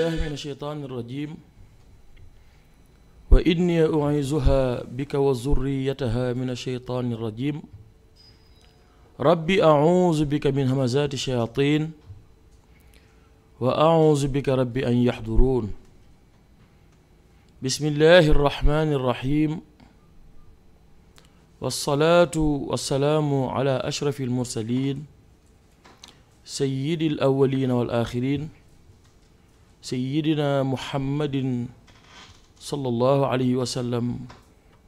بالله من الشيطان الرجيم وإني أعيذها بك وذريتها من الشيطان الرجيم ربي أعوذ بك من همزات الشياطين وأعوذ بك ربي أن يحضرون بسم الله الرحمن الرحيم والصلاة والسلام على أشرف المرسلين سيد الأولين والآخرين سيدنا محمد صلى الله عليه وسلم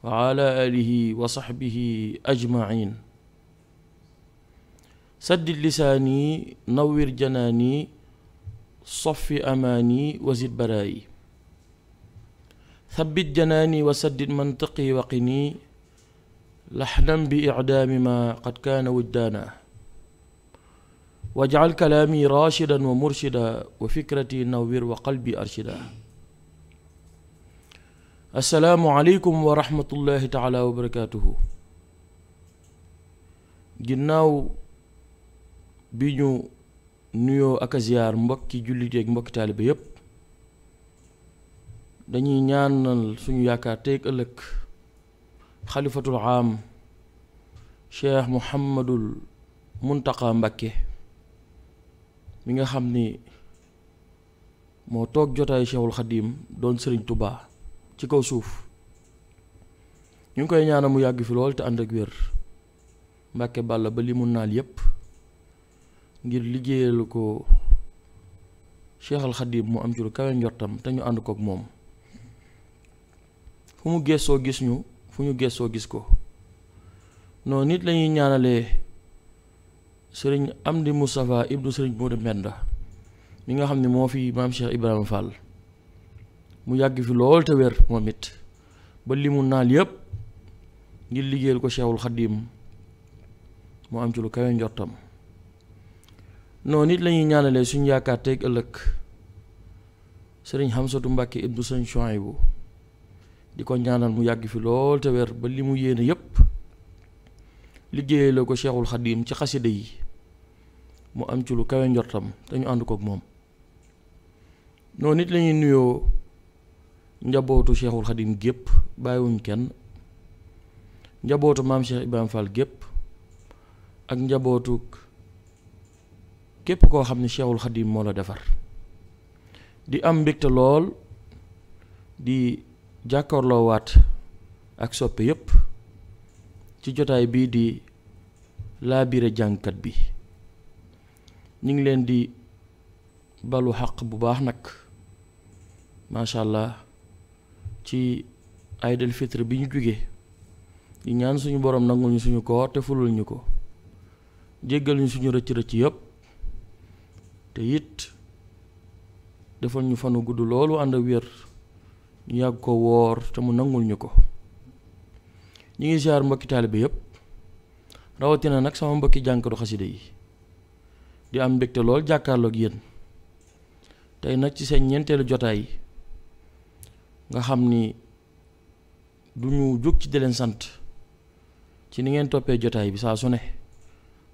وعلى آله وصحبه أجمعين سدد لساني نور جناني صف أماني وزد برائي ثبت جناني وسدد منطقي وقني لحنا بإعدام ما قد كان وجدانا واجعل كلامي راشدا ومرشدا وفكرتي نوّر وقلبي أرشدا السلام عليكم ورحمة الله تعالى وبركاته ginnaaw bi ñu nuyoo ak a ziyaar mbokki jullit ak mbokki taalibe yépp dañuy ñaanal suñu yaakaar teeg ëllëg xalifatul aam cheikh Muhammadul Muntaqa Mbakke mi nga xam ni moo toog jotaay Cheikhul Xadim doon Sëriñ Tuubaa ci kaw suuf ñu ngi koy ñaanal mu yàgg fi lool te ànd ak wér Mbàkke Bàlla ba li mu naal yépp ngir liggéeyal ko Cheikhul Xadim mu am ci lu kawe njortam te ñu ànd kook moom fu mu gëstoo gis ñu fu ñu gëstoo gis ko noonu nit lañuy ñaanalee sëriñ Amdi Moustapha ibnu sëriñ Moodu Mbenda mi nga xam ne moo fi maam Cheikh Ibrahima Fall mu yàgg fi lool te wér moom it ba li mu naal yépp ngir liggéeyal ko Cheikhul Xadim mu am ci lu kawe njortam noonu nit lañuy ñaanalee suñu yaakaar teeg ëllëg sëriñ Xamsatu Mbàkke ibnu sëriñ Chouaïbou di ko ñaanal mu yàgg fi lool te wér ba li mu yéene yépp liggéeyal ko Cheikhul Xadim ci xasida yi mu am ci lu kawe njortam te ñu ànd kook moom noonu nit lañuy nuyoo njabootu Cheikhul Xadim gépp bàyyiwuñ kenn njabootu maam Cheikh Ibrahima Fall gépp ak njabootu képp koo xam ne Cheikhul Xadim moo la defar di am mbégte lool di jàkkarloo waat ak soppe yépp ci jotaay bii di laabire jàngkat bi ñu ngi leen di balu xaq bu baax nag macha allah ci aydal fitre bi ñu jóge di ñaan suñu borom nangul ñu suñu koor te fulul ñu ko jéggal ñu suñu rëcc rëcc yépp te it defal ñu fanu gudd loolu ànd ak wér ñu yàgg ko woor te mu nangul ñu ko ñu ngi ziar mbokki taalibe yépp rawatina nag sama mbokki jànkatu xasida yi di am mbégte lool jàkkaarloog yéen tey nag ci seen ñeenteelu jotaay nga xam ni du ñu jóg ci di leen sant ci ni ngeen toppee jotaay bi saa su ne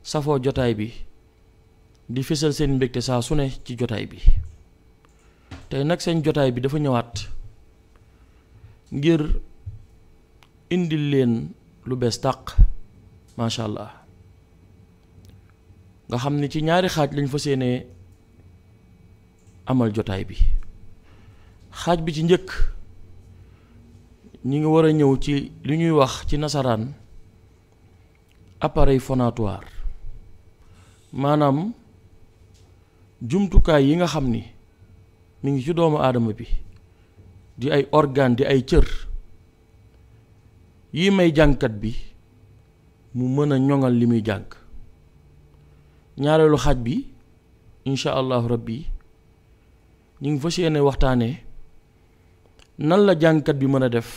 safoo jotaay bi di fësal seen mbégte saa su ne ci jotaay bi tey nag seen jotaay bi dafa ñëwaat ngir indil leen lu bees tàq macha allah nga xam ni ci ñaari xaaj lañ fas yéenee amal jotaay bi xaaj bi ci njëkk ñi ngi war a ñëw ci li ñuy wax ci nasaraan appareil phonatoire maanaam jumtukaay yi nga xam ni mi ngi ci doomu aadama bi di ay organe di ay cër yi may jàngkat bi mu mën a ñoŋal li muy jàng ñaareelu xaaj bi incha allahu rabbi ñu ngi fas yéene waxtaanee nan la jàngkat bi mën a def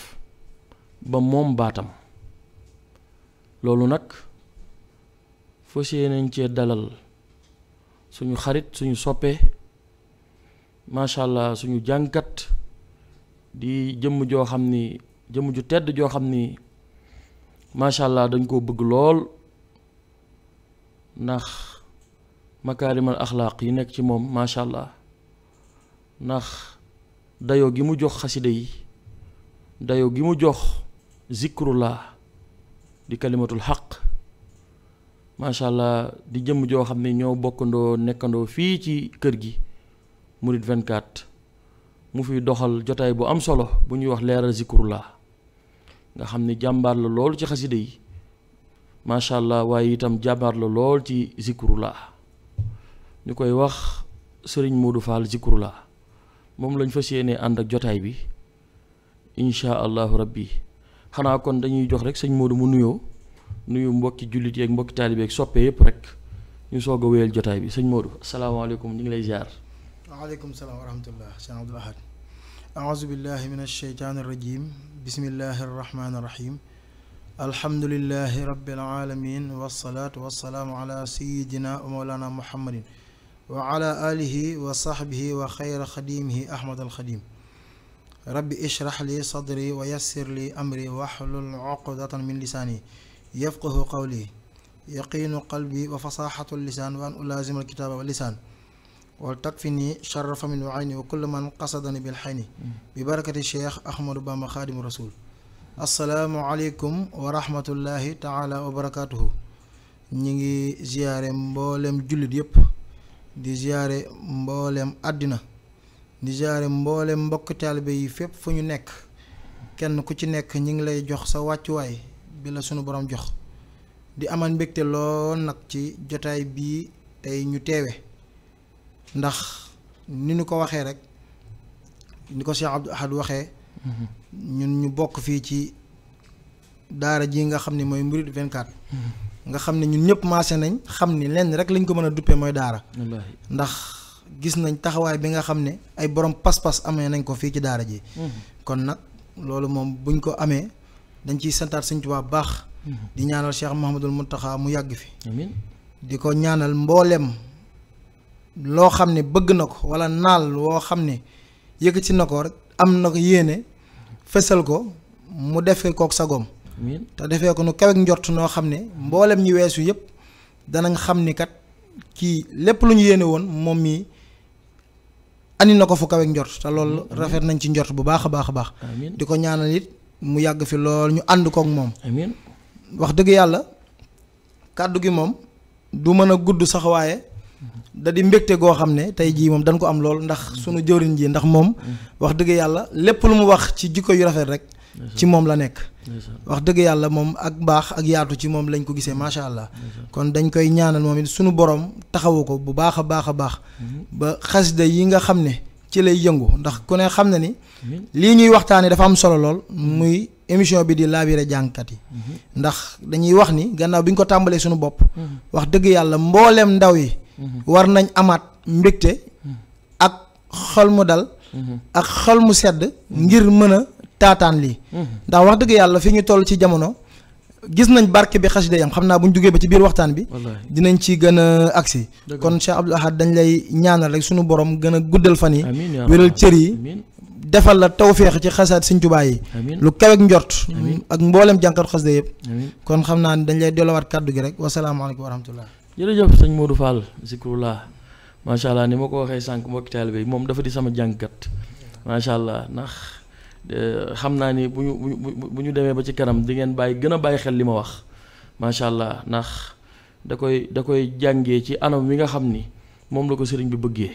ba moom baatam loolu nag fas yéeneñ cee dalal suñu xarit suñu soppe macha allah suñu jàngkat di jëmm joo xam ni jëmm ju tedd joo xam ni macha allah dañ koo bëgg lool ndax makaarimal axlaaq yi nekk ci moom macha allah ndax dayoo gi mu jox xasida yi dayoo gi mu jox zikrullah di kalimatul xaq macha allah di jëm joo xam ne ñoo bokkandoo nekkandoo fii ci kër gi Mouride 24 mu fiy doxal jotaay bu am solo bu ñuy wax leeral zikrullah nga xam ne jàmbaar la lool ci xasida yi macha allah waaye itam jàmbaar la lool ci zikrullah ñu koy wax sëriñ Modou Fall zikrullah moom lañ fas yéene ànd ak jotaay bi insha allahu rabbi xanaa kon dañuy jox rek sëñ Modou mu nuyu mbokki jullit yeeg mbokki taalibe yeeg soppe yëpp rek ñu soog a wéyal jotaay bi sëñ Modou asalaamaaleykum ñu ngi lay ziar. waaleykum salaam wa rahmatullah sëñ Abdul Ahad aouzu billahi min alsheytaani irrajim bismillahi arrahmani irrahim alhamdulilahi rabbil alamin wassalaatu wassalaamu ala sayidina wa mawlana muhammadin wa ala alihi wa sahbihi wa xayra xadimihi ahmad alxadim rabbi ishrah li sadri wa yassir li amri wahlul uqdatan min lisaani yafqahu qawli yaqiinu qalbi wa fasaxatu lisaan wa an ulaazima alkitaaba wa lisaan wal takfini sharra famin wa ayni wa kulli man qasadani bil xayni bi barakati cheikh ahmadou bamba xaadimu rasul assalaamu aleykum wa rahmatullahi taala wa barakatuhu ñi ngi ziyaare mboolem jullit yépp di ziyaare mboolem àddina di ziyaare mboolem mbokk taalibe yi fépp fu ñu nekk kenn ku ci nekk ñi ngi lay jox sa wàccuwaay bi la sunu borom jox di amal mbégte lool nag ci jotaay bii tey ñu teewe ndax ni ñu ko waxee rek ni ko Cheikh Abdou Ahad waxee ñun ñu bokk fii ci daara ji nga xam ne mooy Mouride 24 nga xam ne ñun ñëpp maase nañ xam ni lenn rek lañ ko mën a duppee mooy daara ndax gis nañ taxawaay bi nga xam ne ay borom pas-pas amee nañ ko fii ci daara ji kon nag loolu moom buñ ko amee dañ ciy santaat Sëñ Tuubaa bu baax di ñaanal Cheikh Mouhamadul Mountakha mu yàgg fi amiin di ko ñaanal mboolem loo xam ne bëgg na ko wala naal woo xam ne yëkkati na ko rek am na ko yéene fesal ko mu defee kook sagoom te defee ko nu kaweek njort noo xam ne mboolem ñi weesu yëpp danañ xam ni kat kii lépp lu ñu yéene woon moom mii andi na ko fu kaweek njort te loolu rafet nañ ci njort bu baax a baax a baax di ko ñaanal it mu yàgg fi lool ñu ànd kook moom wax dëgg yàlla kàddu gi moom du mën a gudd sax waaye da di mbégte goo xam ne tey jii moom dañ ko am lool ndax sunu jëwriñ ji ndax moom wax dëgg yàlla lépp lu mu wax ci jikko yu rafet rek ci moom la nekk wax dëgg yàlla moom ak baax ak yaatu ci moom lañ ko gisee macha allah kon dañ koy ñaanal moom it sunu borom taxawu ko bu baax a baax a baax ba xasida yi nga xam ne ci lay yëngu ndax ku ne xam na ni lii ñuy waxtaanee dafa am solo lool muy émission bi di laabire jàngkat yi ndax dañuy wax ni gannaaw bi ñu ko tàmbalee sunu bopp wax dëgg yàlla mbooleem ndaw yi war nañ amaat mbégte ak xol mu dal ak xol mu sedd ngir mën a taataan lii ndax wax dëgg yàlla fi ñu toll ci jamono gis nañ barke bi xasida yam xam naa bu ñu jógee ba ci biir waxtaan bi dinañ ci gën a agsi kon Cheikh Abdou Ahad dañ lay ñaanal rek sunu borom gën a guddal fan yi wéral cër yi defal la tawféex ci xasaat Sëñ Tuubaa yi lu kaweek njort ak mboolem jànkat xasida yëpp kon xam naa ne dañ lay delluwaat kàddu gi rek wasalaamaaleykum wa rahmatullah jërëjëf sëñ Modou Fall zikrullah macha allah ni ma ko waxee sànq mbokki taalibe moom dafa di sama jàngkat macha allah ndax xam naa ni bu ñu demee ba ci kanam di ngeen gën a bàyyi xel li ma wax macha allah ndax da koy jàngee ci anam wi nga xam ni moom la ko sëriñ bi bëggee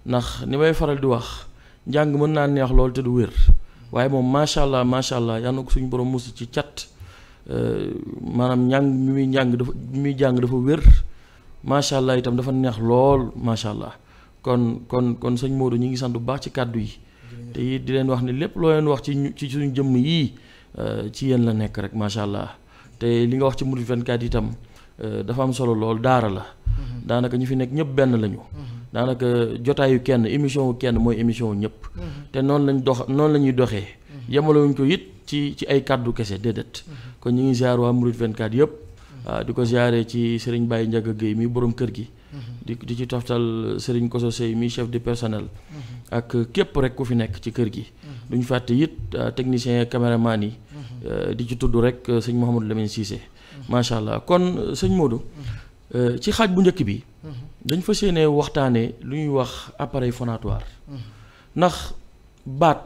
ndax ni may faral di wax njàng mën naa neex lool te du wér waaye moom macha allah yal na ko suñu borom musu ci cat maanaam njàng mi muy jàng dafa wér macha allah itam dafa neex lool macha allah kon sëñ Modou ñu ngi sant bu baax ci kàddu yi te it di leen wax ni lépp loo leen wax ci suñu jëmm yii ci yéen la nekk rek macha allah te li nga wax ci Mouride 24 itam dafa am solo lool daara la daanaka ñu fi nekk ñëpp benn lañu daanaka jotaayu kenn émission wu kenn mooy émission wu ñëpp te noonu la ñuy doxee yemalewuñ ko it ci ay kàddu kese déedéet kon ñu ngi ziar waa Mouride 24 yëpp waaw di ko ziaree ci Serigne Baye Ndiaga Guèye mi borom kër gi di ci toftal Serigne Koso Sey mi chef du personnel ak képp rek ku fi nekk ci kër gi duñ fàtte it technicien caméraman yi di ci tudd rek sëñ Mouhamadou Lamine Cissé macha allah kon sëñ Modou ci xaaj bu njëkk bi dañ fas yéene waxtaanee lu ñuy wax appareil phonatoire ndax baat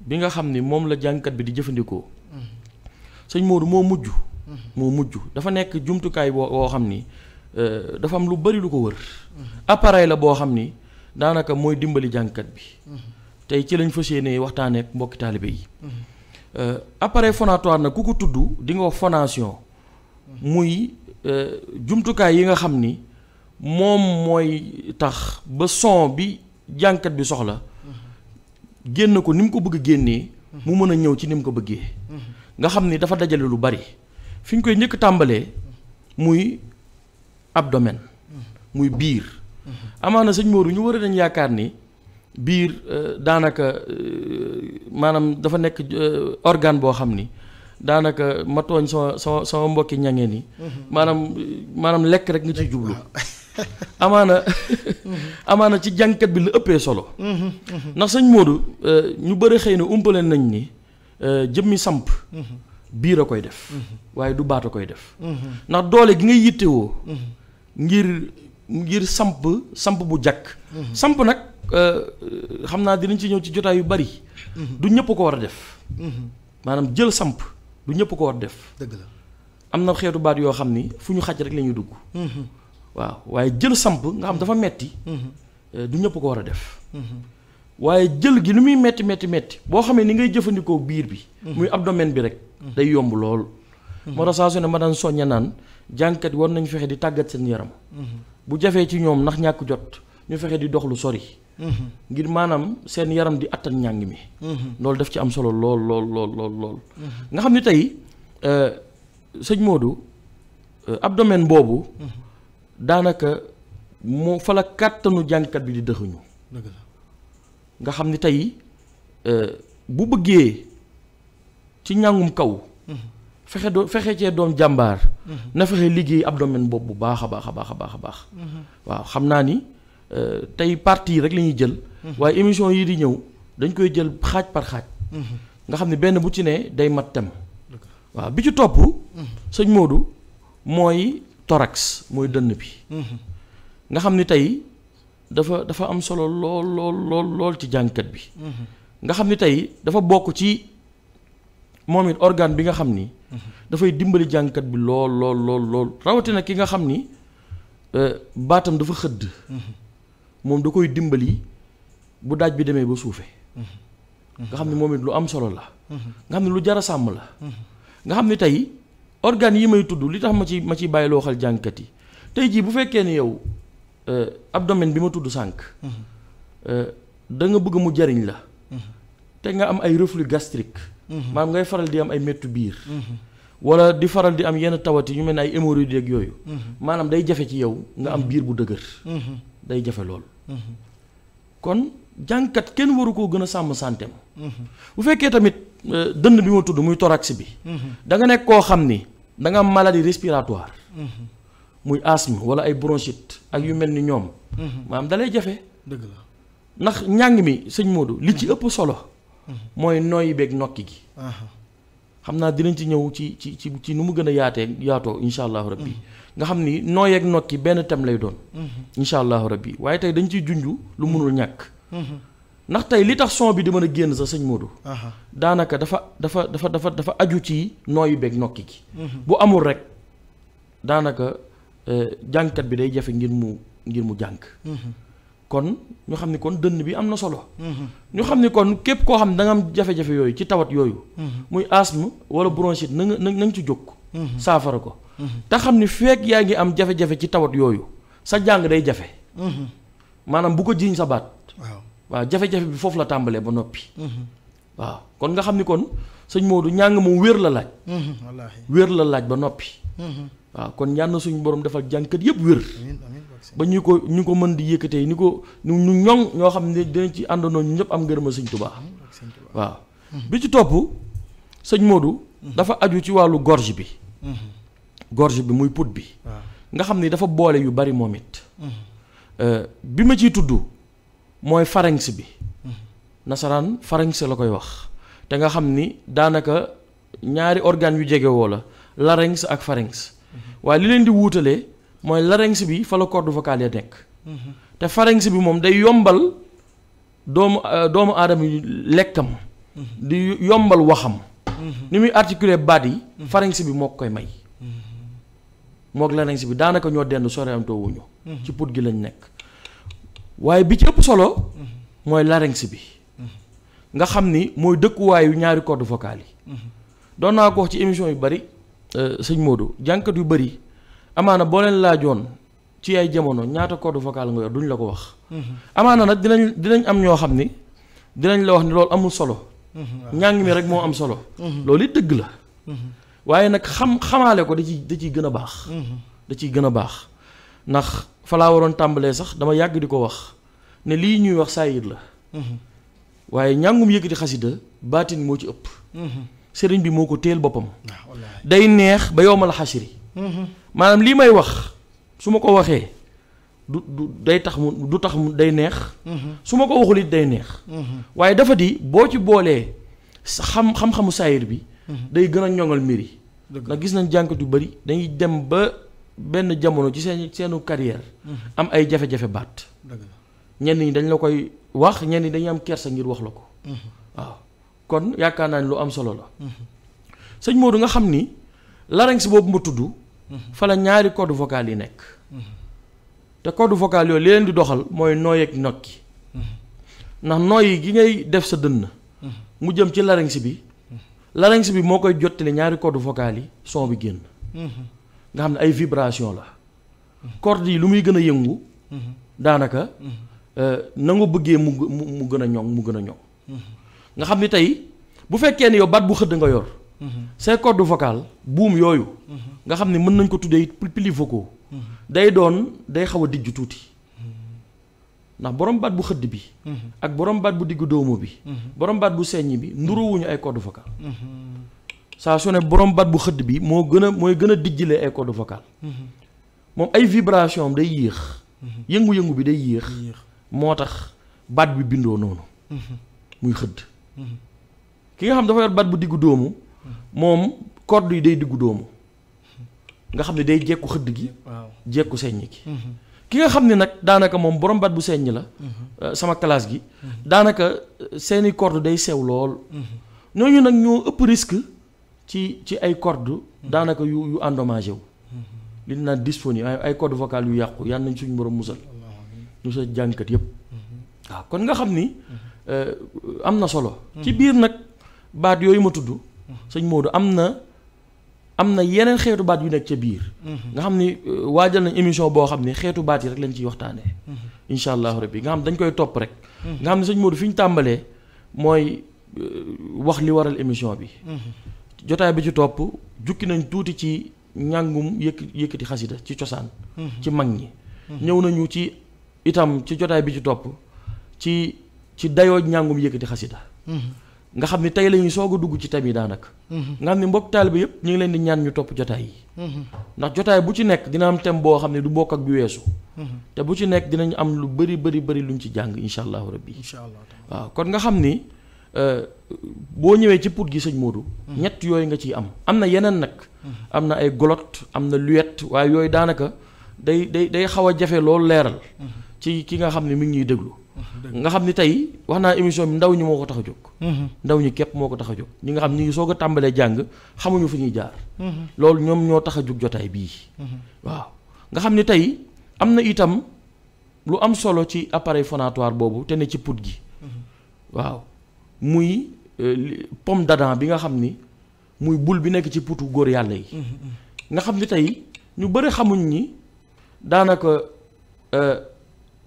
bi nga xam ni moom la jàngkat bi di jëfandikoo sëñ Modou moo mujj dafa nekk jumtukaay boo xam ni dafa am lu bari lu ko wër appareil la boo xam ni daanaka mooy dimbali jàngkat bi tey ci lañ fas yéenee waxtaanee ak mbokki taalibe yi appareil phonatoire nag ku ko tudd di nga wax phonation muy jumtukaay yi nga xam ni moom mooy tax ba son bi jàngkat bi soxla génn ko ni mu ko bëgg génnee mu mën a ñëw ci ni mu ko bëggee nga xam ni dafa dajale lu bari fi ñu koy njëkk tàmbalee muy abdomen muy biir amaana sëñ Modou ñu war a dañ yaakaar ni biir daanaka maanaam dafa nekk organe boo xam ni daanaka ma tooñ sama mbokki ñangee ni maanaam lekk rek nga ciy jublu amaana ci jàngkat bi la ëppee solo ndax sëñ Modou ñu bëri xëy na umpaleen nañ ni jëmmi samp biir a koy def waaye du baat a koy def ndax doole gi ngay yittewoo ngir samp bu jàkk samp nag xam naa dinañ ci ñëw ci jotaay yu bari du ñëpp ko war a def maanaam jël samp du ñëpp ko war a def dëgg la am na xeetu baat yoo xam ni fu ñu xaj rek la ñuy dugg waaw waaye jël samp nga xam dafa metti du ñëpp ko war a def waaye jël gi lu muy metti boo xamee ni ngay jëfandikoo biir bi muy abdomen bi rek day yomb lool moo tax saa su ne ma daan soñña naan jàngkat yi war nañu fexe di tàggat seen yaram bu jafee ci ñoom ndax ñàkk jot ñu fexe di dox lu sori ngir maanaam seen yaram di attan njàng mi loolu daf ci am solo lool nga xam ni tey sëñ Modou abdomen boobu daanaka moo fa la kàttanu jàngkat bi di dëxuñu nga xam ni tey bu bëggee ci njàngum kaw fexe cee doom jàmbaar na fexe liggéey abdomen boobu bu baax a baax waaw xam naa ni tey partie rek la ñuy jël waaye émission yi di ñëw dañ koy jël xaaj par xaaj nga xam ne benn bu ci ne day mat tem waaw bi ci topp sëñ Modou mooy thorax mooy dënn bi nga xam ni tey dafa am solo lool ci jàngkat bi nga xam ni tey dafa bokk ci moom it organe bi nga xam ni dafay dimbali jàngkat bi lool rawatina ki nga xam ni baatam dafa xëdd moom da koy dimbali bu daaj bi demee ba suufe nga xam ni moom it lu am solo la nga xam ni lu jara sàmm la nga xam ni tey organes yi may tudd li tax ma ci bàyyi loo xel jàngkat yi tey jii bu fekkee ni yow abdomen bi ma tudd sànq da nga bëgg mu jariñ la te nga am ay reflux gastrique maanaam ngay faral di am ay mettu biir wala di faral di am yenn tawati yu mel ne ay hémorroïdes ak yooyu maanaam day jafe ci yow nga am biir bu dëgër day jafe lool kon jàngkat kenn waru koo gën a sàmm santeem bu fekkee tamit dënn bi ma tudd muy thorax bi da nga nekk koo xam ni da nga am maladie respiratoire muy asthme wala ay bronchite ak yu mel ni ñoom maanaam dalay jafe dëgg la ndax njàng mi sëñ Modou li ci ëpp solo mooy nooyi beeg nokki gi xam naa dinañ ci ñëw ci nu mu gën a yaatoo insha allahu rabbi nga xam ni nooy ak nokki benn thème lay doon insha allahu rabbi waaye tey dañ ciy junju lu mënul ñàkk ndax tey li tax son bi di mën a génn sa sëñ Modou daanaka dafa aju ci nooyi beeg nokki gi bu amul rek daanaka jàngkat bi day jafe ngir mu jàng kon ñu xam ni kon dënn bi am na solo ñu xam ni kon képp koo xam ne da nga am jafe-jafe yooyu ci tawat yooyu muy asthme wala bronchite na nga ci jóg saafara ko te xam ni fekk yaa ngi am jafe-jafe ci tawat yooyu sa jàng day jafe maanaam bu ko jiiñ sa baat waaw jafe-jafe bi foofu la tàmbalee ba noppi waaw kon nga xam ni kon sëñ Modou njàng moom wér la laaj wér la laaj ba noppi waaw kon ñaan na suñu borom defal jàngkat yëpp wér ba ñu ko mën di yëkkatee ñu ñoŋ ñoo xam ne dinañ ci àndandoo ñu ñëpp am ngërëma sëñ Tuubaa waaw bi ci topp sëñ Modou dafa aju ci wàllu gorge bi muy put bi nga xam ni dafa boole yu bari moom it bi ma ciy tudd mooy pharynx bi nasaraan pharynx la koy wax te nga xam ni daanaka ñaari organes yu jegewoo la larynx ak pharynx waaye li leen di wuutalee mooy larynx bi fa la corde vocale ya nekk te pharynx bi moom day yombal doomu aadama yi lekkam di yombal waxam ni muy articuler baat yi pharynx bi moo ko koy may mook larynx bi daanaka ñoo dend soreyantoo wuñu ci put gi lañ nekk waaye bi ci ëpp solo mooy larynx bi nga xam ni mooy dëkkuwaayu ñaari cordes vocales yi doon naa ko wax ci émission yu bari sëñ Modou jànkat yu bari amaana boo leen laajoon ci ay jamono ñaata corde vocale nga yor duñ la ko wax amaana nag dinañ am ñoo xam ni dinañ la wax ni loolu amul solo njàng mi rek moo am solo loolu it dëgg la waaye nag xamaale ko da ciy gën a baax da ciy gën a baax ndax fa laa waroon tàmbalee sax dama yàgg di ko wax ne lii ñuy wax saayir la waaye njàngum yëkkati xasida baatin moo ci ëpp sëriñ bi moo ko téel boppam day neex ba yowmal xasiri maanaam lii may wax su ma ko waxee du day tax du tax mu day neex su ma ko waxul it day neex waaye dafa di boo ci boolee xam-xamu saayir bi day gën a ñoŋal mbir yi ndax gis nañ jànkat yu bari dañuy dem ba benn jamono ci seenu carrière am ay jafe-jafe baat ñenn ñi dañ la koy wax ñenn ñi dañuy am kersa ngir wax la ko waaw kon yaakaar naa ni lu am solo la sëñ Modou nga xam ni larynx boobu ma tudd fa la ñaari cordes vocales yi nekk te cordes vocales yooyu li leen di doxal mooy nooy ak nokki ndax nooyi gi ngay def sa dënn mu jëm ci larynx bi moo koy jottali ñaari cordes vocales yi son bi génn nga xam ne ay vibration la cordes yi lu muy gën a yëngu daanaka na nga bëggee mu gën a ñoŋ nga xam ni tey bu fekkee ni yow baat bu xëdd nga yor say cordes vocales buum yooyu nga xam ne mën nañ ko tuddee pili vocaux day xaw a dijju tuuti ndax borom baat bu xëdd bi ak borom baat bu diggu dóomu bi borom baat bu seññ bi nduroowuñu ay cordes vocales saa su ne borom baat bu xëdd bi mooy gën a dijjilee ay cordes vocales moom ay vibration am day yéex yëngu-yëngu bi day yéex moo tax baat bi bindoo noonu muy xëdd ki nga xam dafa yor baat bu diggu dóomu moom corde yi day diggu dóomu nga xam ne day jekku xëdd gi jekku seññ gi ki nga xam ne nag daanaka moom borom baat bu seññ la sama classe gi daanaka seeni corde day sew lool ñooñu nag ñoo ëpp risque ci ay corde daanaka yu endommagé wu li ñu naan disponible ay corde vocale yu yàqu yal nañ suñu borom musal ñu sa jànkat yépp waaw kon nga xam ni am na solo ci biir nag baat yooyu ma tudd sëñ Modou am na yeneen xeetu baat yu nekk ca biir nga xam ni waajal nañ émission boo xam ne xeetu baat yi rek lañ ciy waxtaanee incha allahu rabbi nga xam dañ koy topp rek nga xam ne sëñ Modou fi ñu tàmbalee mooy wax li waral émission bi jotaay bi ci topp jukki nañ tuuti ci njàngum yëkkati xasida ci cosaan ci mag ñi ñëw nañu ci itam ci jotaay bi ci topp ci dayoo njàngum yëkkati xasida nga xam ni tey la ñuy soog a dugg ci thème yi daanaka nga xam ni mbokk taalibe yëpp ñu ngi leen di ñaan ñu topp jotaay yi ndax jotaay bu ci nekk dina am thème boo xam ne du bokk ak bi weesu te bu ci nekk dinañ am lu bari luñ ci jàng insha allahu rabbi waaw kon nga xam ni boo ñëwee ci put gi sëñ Modou ñett yooyu nga ciy am na yeneen nag am na ay glotte am na luette waaye yooyu daanaka day xaw a jafe loolu leeral ci ki nga xam ne mi ngi ñuy déglu nga xam ni tey wax naa émission bi ndaw ñi moo ko tax a jóg ndaw ñi képp moo ko tax a jóg ñi nga xam ñi ngi soog a tàmbalee jàng xamuñu fu ñuy jaar loolu ñoom ñoo tax a jóg jotaay bii waaw nga xam ni tey am na itam lu am solo ci appareil phonatoire boobu te ne ci put gi waaw muy pomme d'Adam bi nga xam ni muy bul bi nekk ci putu góor yàlla yi nga xam ni tey ñu bëri xamuñ ni daanaka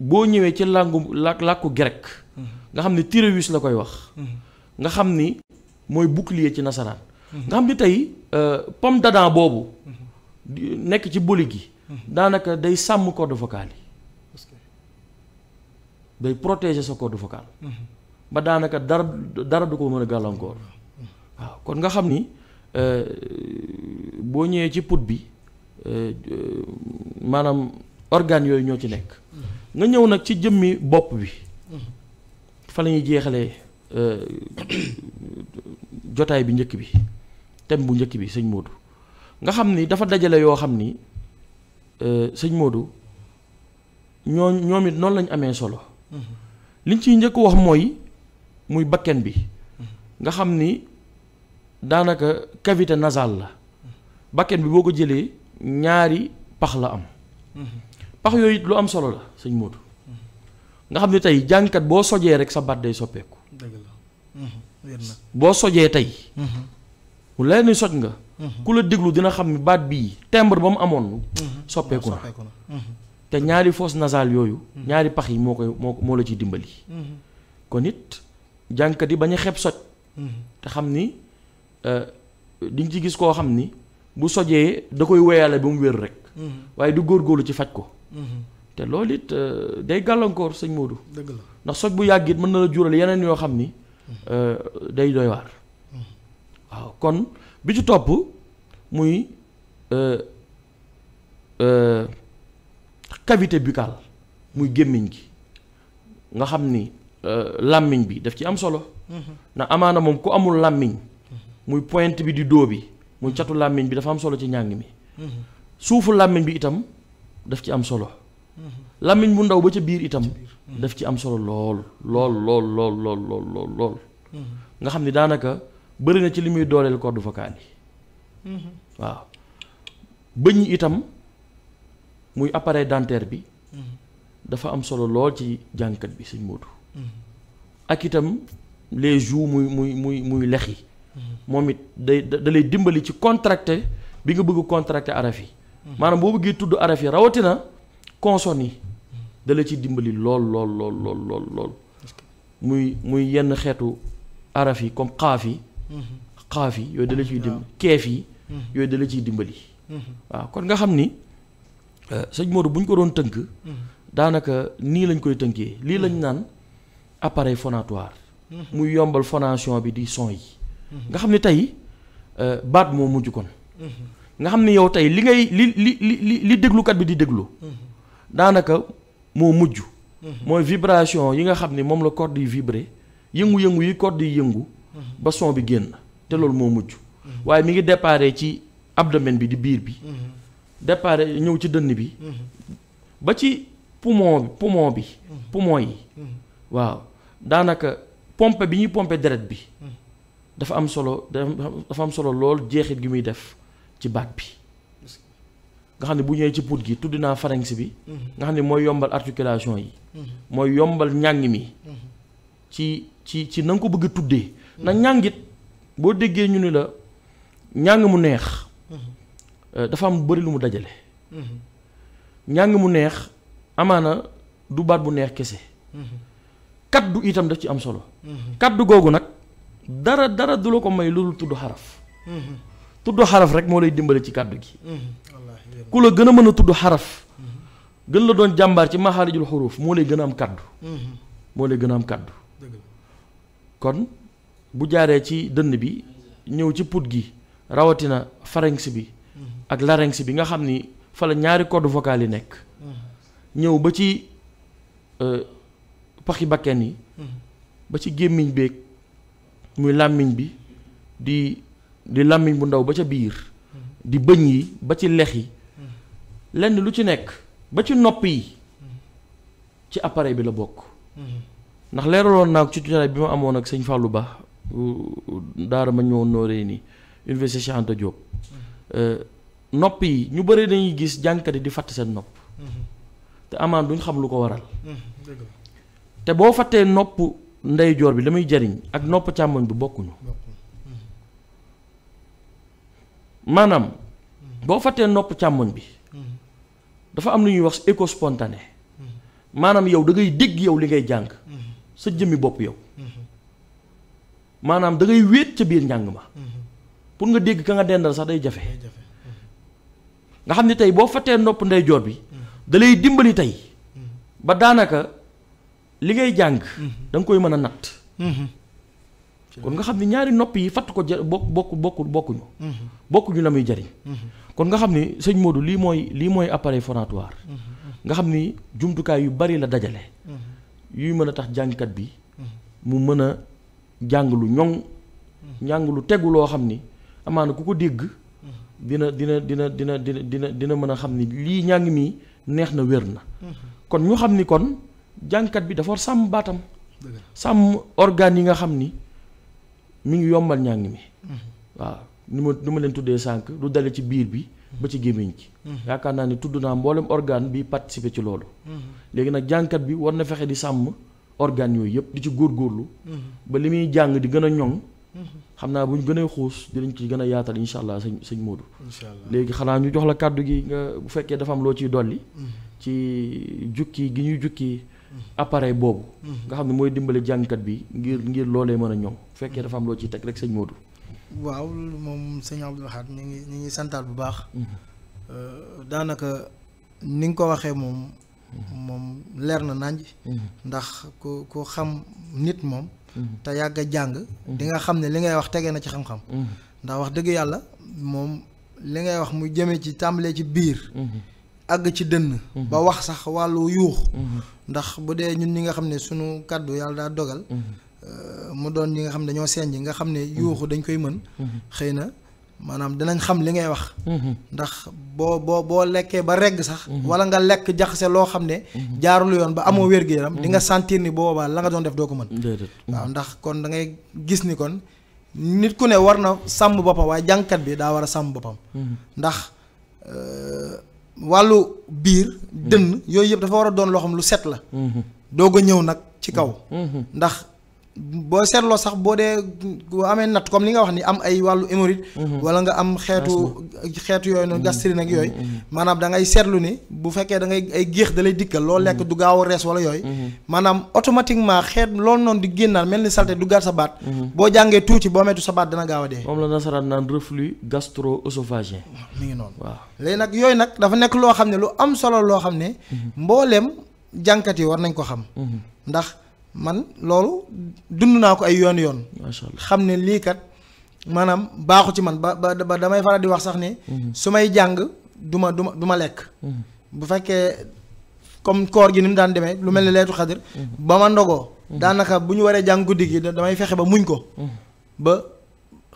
boo ñëwee ci làkku grec nga xam ni thyreus la koy wax nga xam ni mooy bouclier ci nasaraan nga xam ni tey pomme d'Adam boobu nekk ci boli gi daanaka day sàmm corde vocale yi day protéger sa corde vocale ba daanaka dara du ko mën a gàllankoor waaw kon nga xam ni boo ñëwee ci put bi maanaam organes yooyu ñoo ci nekk nga ñëw nag ci jëmmi bopp bi fa la ñuy jeexalee jotaay bi njëkk bi thème bu njëkk bi sëñ Modou nga xam ni dafa dajale yoo xam ni sëñ Modou ñoom it noonu lañ amee solo liñ ciy njëkk wax mooy muy bakken bi nga xam ni daanaka cavité nasale la bakken bi boo ko jëlee ñaari pax la am pax yooyu it lu am solo la sëñ Modou nga xam ne tey jàngkat boo sojee rek sa baat day soppeeku. dëgg la boo sojee tey mu leer ni soj nga ku la déglu dina xam ni baat bii timbre ba mu amoon soppeeku na te ñaari fosse nasale yooyu ñaari pax yi moo la ciy dimbali kon it jàngkat yi bañ a xeeb soj te xam ni di nga ci gis koo xam ni bu sojee da koy wéyale ba mu wér rek waaye du góorgóorlu ci faj ko te loolu it day gàllankoor sëñ Modou. dëgg la ndax soj bu yàgg it mën na la jural yeneen yoo xam ni day doy waar waaw kon bi ci topp muy cavité buccale muy gémmiñ gi nga xam ni làmmiñ bi daf ci am solo ndax amaana moom ku amul làmmiñ muy pointe bi di dóo bi muy catu làmmiñ bi dafa am solo ci njàng mi suufu làmmiñ bi itam daf ci am solo làmmiñ bu ndaw ba ca biir itam daf ci am solo lool nga xam ni daanaka bëri na ci li muy dooleel corde vocale yi waaw bëñ yi itam muy appareil dentaire bi dafa am solo lool ci jàngkat bi sëñ Modou ak itam les joues muy lex yi moom it da lay dimbali ci contracté bi nga bëgg contracté araf yi maanaam boo bëggee tudd araf yi rawatina consonnes yi da la ci dimbali lool muy yenn xeetu araf yi comme xaaf yi yooyu da la ciy dimbali keef yi yooyu da la ciy dimbali waaw kon nga xam ni sëñ Modou bu ñu ko doon tënk daanaka nii lañ koy tënkee lii lañ naan appareil phonatoire muy yombal phonation bi di son yi nga xam ni tey baat moo mujj kon nga xam ni yow tey li ngay li déglukat bi di déglu daanaka moo mujj mooy vibration yi nga xam ni moom la corde yi vibré yëngu-yëngu yi corde yi yëngu ba son bi génn te loolu moo mujj waaye mi ngi déparé ci abdomen bi di biir bi déparé ñëw ci dënn bi ba ci poumon yi waaw daanaka pompe bi ñuy pompe deret bi dafa am solo lool jeexit gi muy def ci baat bi nga xam ne bu ñëwee ci put gi tudd naa pharynx bi nga xam ne mooy yombal articulation yi mooy yombal njàng mi ci na nga ko bëgg a tuddee na njàngit boo déggee ñu ni la njàng mu neex dafa am bëri lu mu dajale njàng mu neex amaana du baat bu neex kese kaddu itam daf ci am solo kaddu googu nag dara du la ko may loolu tudd xaraf rek moo lay dimbale ci kaddu gi ku la gën a mën a tudd xaraf gën la doon jàmbaar ci maxaarijul xuruuf moo lay gën a am kaddu kon bu jaaree ci dënn bi ñëw ci put gi rawatina pharynx bi ak larynx bi nga xam ni fa la ñaari corde vocale yi nekk ñëw ba ci paxi bakken yi ba ci gémmiñ beeg muy làmmiñ bi di làmmiñ bu ndaw ba ca biir di bëñ yi ba ci lex yi lenn lu ci nekk ba ci nopp yi ci appareil bi la bokk ndax leeraloon naa ko ci tuuti bi ma amoon ak sëñ Fallou Ba daara ma ñëwoon nooree nii Université Cheikh Anta Diop nopp yi ñu bëri dañuy gis jàngkat yi di fàtt seen nopp te amaan duñ xam lu ko waral te boo fàttee nopp ndeyjoor bi la muy jariñ ak nopp càmmoñ bi bokkuñu maanaam boo fàttee nopp càmmoñ bi dafa am lu ñuy wax écho spontané maanaam yow da ngay dégg yow li ngay jàng sa jëmmi bopp yow maanaam da ngay wéet ca biir njàng ma pour nga dégg ka nga dendal sax day jafe nga xam ni tey boo fàttee nopp ndeyjoor bi da lay dimbali tey ba daanaka li ngay jàng da nga koy mën a natt kon nga xam ni ñaari nopp yi fatt ko bokkuñu la muy jariñ kon nga xam ni sëñ Modou lii mooy appareil phonatoire nga xam ni jumtukaay yu bari la dajale yuy mën a tax jàngkat bi mu mën a jàng lu ñoŋ njàng lu tegu loo xam ni amaana ku ko dégg dina mën a xam ni lii njàng mi neex na wér na kon ñu xam ni kon jàngkat bi dafa war sàmm baatam sàmm organes yi nga xam ni mi ngi yombal njàng mi waaw ni ma leen tuddee sànq du dale ci biir bi ba ci gémmiñ gi yaakaar naa ni tudd naa mboolem organe bi participer ci loolu léegi nag jàngkat bi war na fexe di sàmm organes yooyu yëpp di ci góorgóorlu ba li muy jàng di gën a ñoŋ xam naa bu ñu gën a xuus dinañ ci gën a yaatal incha allah sëñ Modou léegi xanaa ñu jox la kàddu gi nga bu fekkee dafa am loo ciy dolli ci jukki gi ñuy jukki appareil boobu nga xam ne mooy dimbale jàngkat bi ngir loolee mën a ñoŋ bu fekkee dafa am loo ciy teg rek sëñ Modou. waaw moom sëñ Abdou Lahad ñu ngi santaat bu baax daanaka ni nga ko waxee moom leer na nañ ndax ku xam nit moom te yàgg a jàng di nga xam ne li ngay wax tegee na ci xam-xam ndax wax dëgg yàlla moom li ngay wax muy jëmee ci tàmbalee ci biir àgg ci dënn ba wax sax wàllu yuux ndax bu dee ñun ñi nga xam ne sunu kàddu yàlla daa dogal mu doon ñi nga xam ne dañoo senj nga xam ne yuuxu dañ koy mën xëy na maanaam dinañ xam li ngay wax ndax boo lekkee ba regg sax wala nga lekk jaxase loo xam ne jaarul yoon ba amoo wér-gu-yaram di nga sentir ni boobaa la nga doon def doo ko mën waaw ndax kon da ngay gis ni kon nit ku ne war na sàmm boppam waaye jàngkat bi daa war a sàmm boppam ndax wàllu biir dënn yooyu yëpp dafa war a doon loo xam lu set la doog a ñëw nag ci kaw ndax boo seetloo sax boo dee boo amee natt comme li nga wax ni am ay wàllu hémorroïde wala nga am xeetu yooyu noonu gastrine ak yooyu maanaam da ngay seetlu ni bu fekkee da ngay ay géex da lay dikkal loo lekk du gaaw a rees wala yooyu maanaam automatiquement xeet loolu noonu di génnaal mel ni salte du gar sa baat boo jàngee tuuti boo meetu sa baat dana gaaw a dee moom la nasaraan naan reflux gastro-œsophagien mi ngi noonu waaw léegi nag yooyu nag dafa nekk loo xam ne lu am solo loo xam ne mbooleem jàngkat yi war nañ ko xam ndax man loolu dund naa ko ay yoon macha allah xam ne lii kat maanaam baaxu ci man ba damay faral di wax sax ne su may jàng du ma lekk bu fekkee comme koor gi ni mu daan demee lu mel ni leetu xadir ba ma ndogoo daanaka bu ñu waree jàng guddi gi damay fexe ba muñ ko ba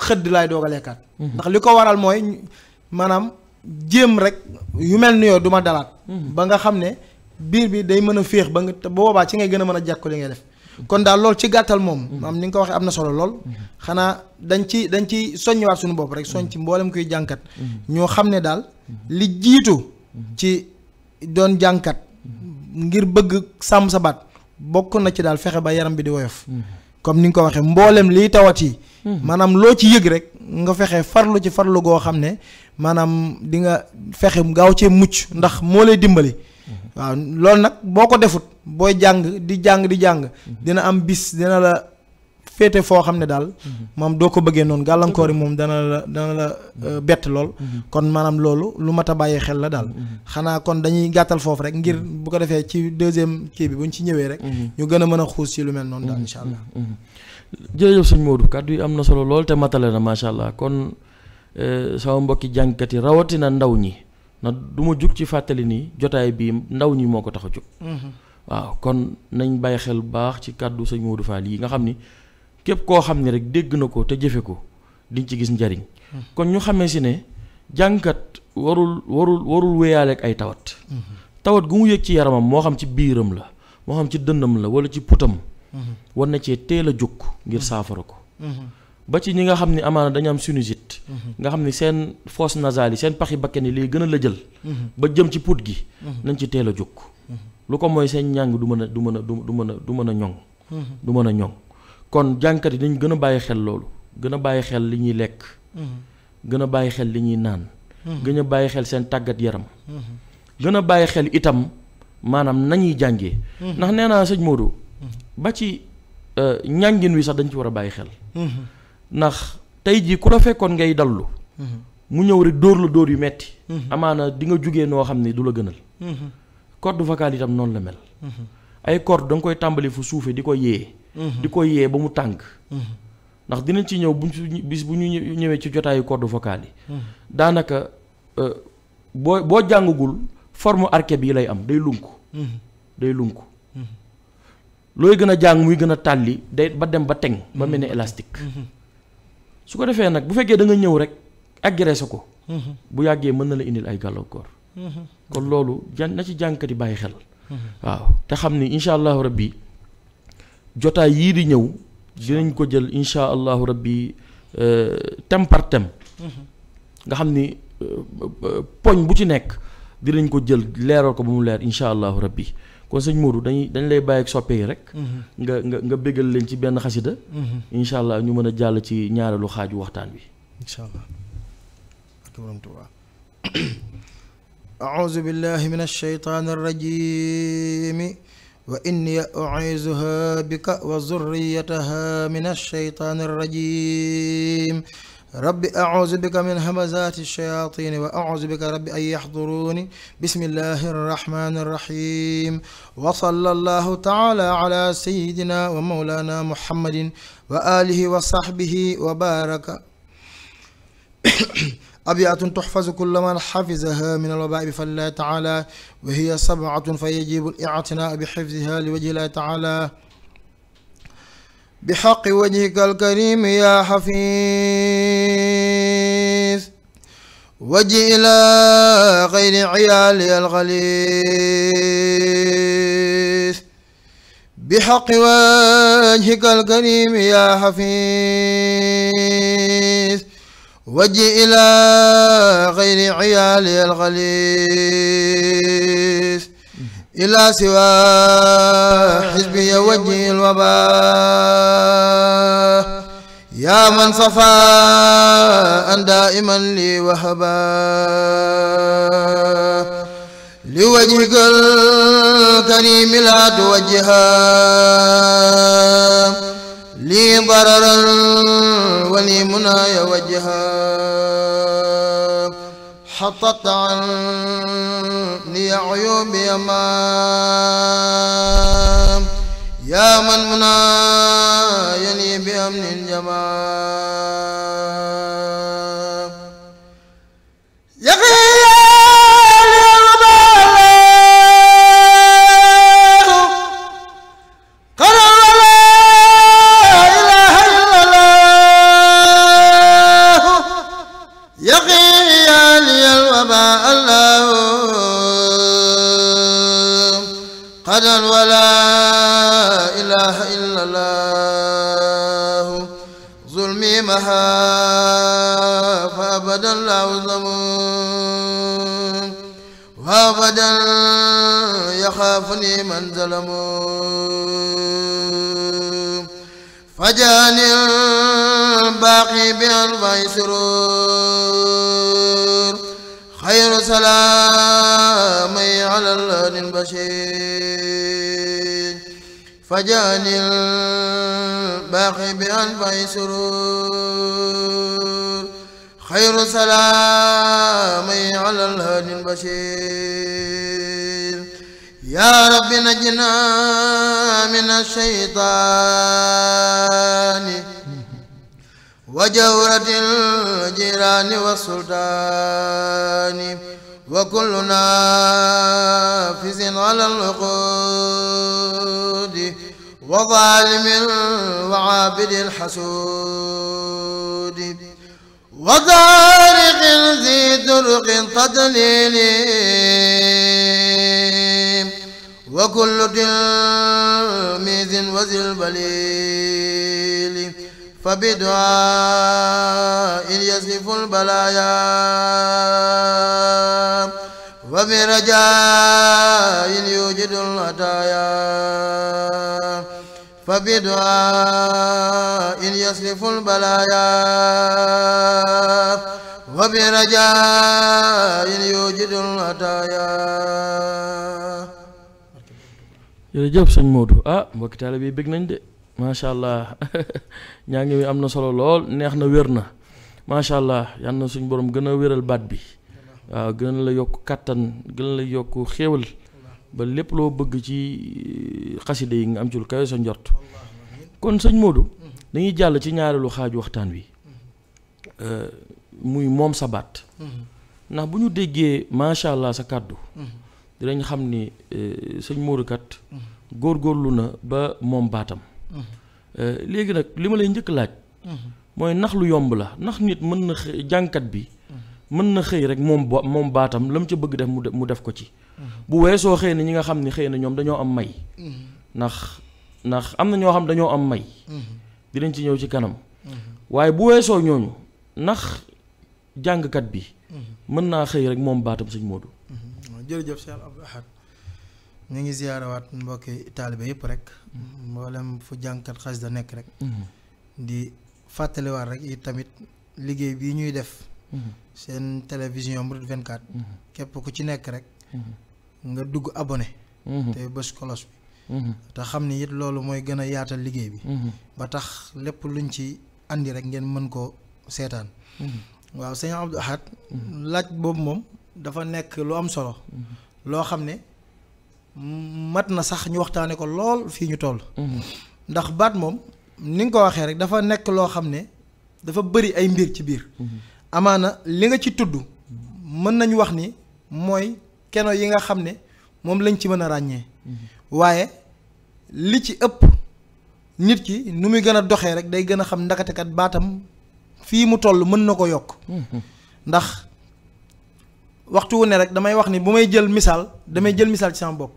xëdd laay doog a lekkaat ndax li ko waral mooy maanaam jéem rek yu mel ni yoo du ma dalaat ba nga xam ne biir bi day mën a féex ba nga te boobaa ci ngay gën a mën a jàkku li ngay def kon daal loolu ci gàttal moom maam ni nga ko waxee am na solo lool xanaa dañ ci soññiwaat suñu bopp rek soñ ci mboolem kuy jànkat ñoo xam ne daal li jiitu ci doon jànkat ngir bëgg sàmm sa baat bokk na ci daal fexe ba yaram bi di woyof comme ni nga ko waxee mboolem liy tawat yi maanaam loo ci yëg rek nga fexe farlu ci farlu goo xam ne maanaam di nga fexe gaaw cee mucc ndax moo lay dimbali waaw loolu nag boo ko defut booy jàng di jàng dina am bis dina la féete foo xam ne daal moom doo ko bëggee noonu gàllankoor yi moom dana la bett lool kon maanaam loolu lu mat a bàyyi xel la daal xanaa kon dañuy gàttal foofu rek ngir bu ko defee ci deuxième kii bi bu ñu ci ñëwee rek ñu gën a mën a xuus ci lu mel noonu daal incha allah jërëjëf sëñ Modou kàddu yi am na solo lool te matale na macha allah kon sama mbokki jàngkat yi rawatina ndaw ñi na du ma jug ci fàttali ni jotaay bii ndaw ñi moo ko tax a jóg waaw kon nañ bàyyi xel bu baax ci kàddu sëñ Modou Fall yi nga xam ni képp koo xam ne rek dégg na ko te jëfe ko diñ ci gis njariñ kon ñu xamee si ne jàngkat warul wéyaale ak ay tawat gu mu yëg ci yaramam moo xam ci biiram la moo xam ci dënnam la wala ci putam war na cee teel a jóg ngir saafara ko ba ci ñi nga xam ne amaana dañu am sinusite nga xam ne seen fosse nasale yi seen paxi bakken yi lay gën a lëjal ba jëm ci put gi nañ ci teel a jóg lu ko mooy seen njàng du mën a ñoŋ du mën a ñoŋ kon jàngkat yi dañ gën a bàyyi xel loolu gën a bàyyi xel li ñuy lekk gën a bàyyi xel li ñuy naan gën a bàyyi xel seen tàggat yaram gën a bàyyi xel itam maanaam nañuy jàngee ndax nee naa sëñ Modou ba ci ñàngin wi sax dañ ci war a bàyyi xel ndax tey jii ku la fekkoon ngay dallu mu ñëw rek dóor la dóor yu metti amaana di nga jugee noo xam ne du la gënal corde vocale itam noonu la mel ay corde da nga koy tàmbali fu suufee di ko yee ba mu tàng ndax dinañ ci ñëw bis bu ñu ñëwee ci jotaayu corde vocale yi daanaka boo jàngagul forme arché bi lay am day lunk looy gën a jàng muy gën a tàlli day ba dem ba teng ba mel ni élastique su ko defee nag bu fekkee da nga ñëw rek agressé ko bu yàggee mën na la indil ay gàllankoor kon loolu na ci jàngkat yi bàyyi xel waaw te xam ni incha allahu rabbi jotaay yii di ñëw dinañ ko jël insha allahu rabbi thème par thème nga xam ni poñ bu ci nekk dinañ ko jël leeral ko ba mu leer insha allahu rabbi kon sëñ Modou dañ lay bàyyi ak soppe yi rek nga béggal leen ci benn xasida insha allah ñu mën a jàll ci ñaareelu xaaju waxtaan wi insha allah ak borom Tuubaa a'uuzu billahi min ash-shaytaani ar-rajiim wa inni u'iizuha bika wa zurriyataha min ash-shaytaani ar-rajiim rabbi a'uuzu bika min hamazaati ash-shayaatiin wa a'uuzu bika rabbi an yahduruuni bismillahi ar-rahmaani ar-rahiim wa sallallahu ta'ala ala sayyidina wa mawlaana muhammadin wa aalihi wa sahbihi wa baaraka أبيات تحفظ كل من حفظها من الوباء بفضل الله تعالى وهي 7 فيجب الاعتناء بحفظها لوجه الله تعالى بحق وجهك الكريم يا حفيظ وجه إلى غير عيالي الغليظ بحق وجهك الكريم يا حفيظ وجه إلى غير عيالي الغليظ إلى سوى حزبي وجه الوباء يا من صفاء دائما لي وهبا لوجهك الكريم لا توجها لي ضررا ولي منايا وجها حطت عني عيوبي أمام يا من منايني بأمن جمال يقي قدر ولا إله إلا الله ظلمي مها فأبدا لا أظلم وأبدا يخافني من ظلم فجاني الباقي بأنواع سرور خير سلامي على الله البشير فجاني الباقي بأنواع سرور خير سلامي على الله البشير يا رب نجنا من الشيطان وجورة الجيران والسلطان وكل نافذ على العقود وظالم وعابد الحسود وطارق ذي درق تدليل وكل تلميذ وذي البليل فبدعاء يصف البلايا وبرجاء يوجد الهدايا فبدعاء يصف البلايا وبرجاء يوجد الهدايا. jërëjëf sëñ Modou mbokki taalibe bi bëgg nañ de macha allah ñaa ngi am na solo lool neex na wér na macha allah yal na suñ borom gën a wéral baat bi waaw gën la yokk kàttan gën la yokk xéewal ba lépp loo bëgg ci xaside yi nga am ci lu kawe sa njort kon sëñ Modou dañuy jàll ci ñaareelu xaaju waxtaan wi muy moom sa baat ndax bu ñu déggee macha allah sa kàddu dinañ xam ni sëñ Modou kat góorgóorlu na ba moom baatam léegi nag li ma lay njëkk laaj mooy ndax lu yomb la ndax nit mën na jànkat bi mën na xëy rek moom baatam la mu ca bëgg def mu def ko ci bu weesoo xëy na ñi nga xam ni xëy na ñoom dañoo am may ndax ndax am na ñoo xam dañoo am may dinañ ci ñëw ci kanam waaye bu weesoo ñooñu ndax jàngkat bi mën naa xëy rek moom baatam sëñ Modou. jërëjëf Cheikh Abdou Ahad ñu ngi ziyaarawaat mbokki taalibe yëpp rek mboolem fu jàngkat xasida nekk rek di fàttaliwaat rek it tamit liggéey bii ñuy def seen télévision Mouride 24 képp ku ci nekk rek nga dugg abonné te bës kolos bi te xam ni it loolu mooy gën a yaatal liggéey bi ba tax lépp luñ ci andi rek ngeen mën koo seetaan waaw sëñ Abdou Ahad laaj boobu moom dafa nekk lu am solo loo xam ne mat na sax ñu waxtaane ko lool fii ñu toll ndax baat moom ni nga ko waxee rek dafa nekk loo xam ne dafa bëri ay mbir ci biir amaana li nga ci tudd mën nañu wax ni mooy keno yi nga xam ne moom lañ ci mën a ràññee waaye li ci ëpp nit ki nu muy gën a doxee rek day gën a xam ndakatekat baatam fii mu toll mën na ko yokk ndax waxtu wu ne rek damay wax ni bu may jël misaal damay jël misaal ci sama bopp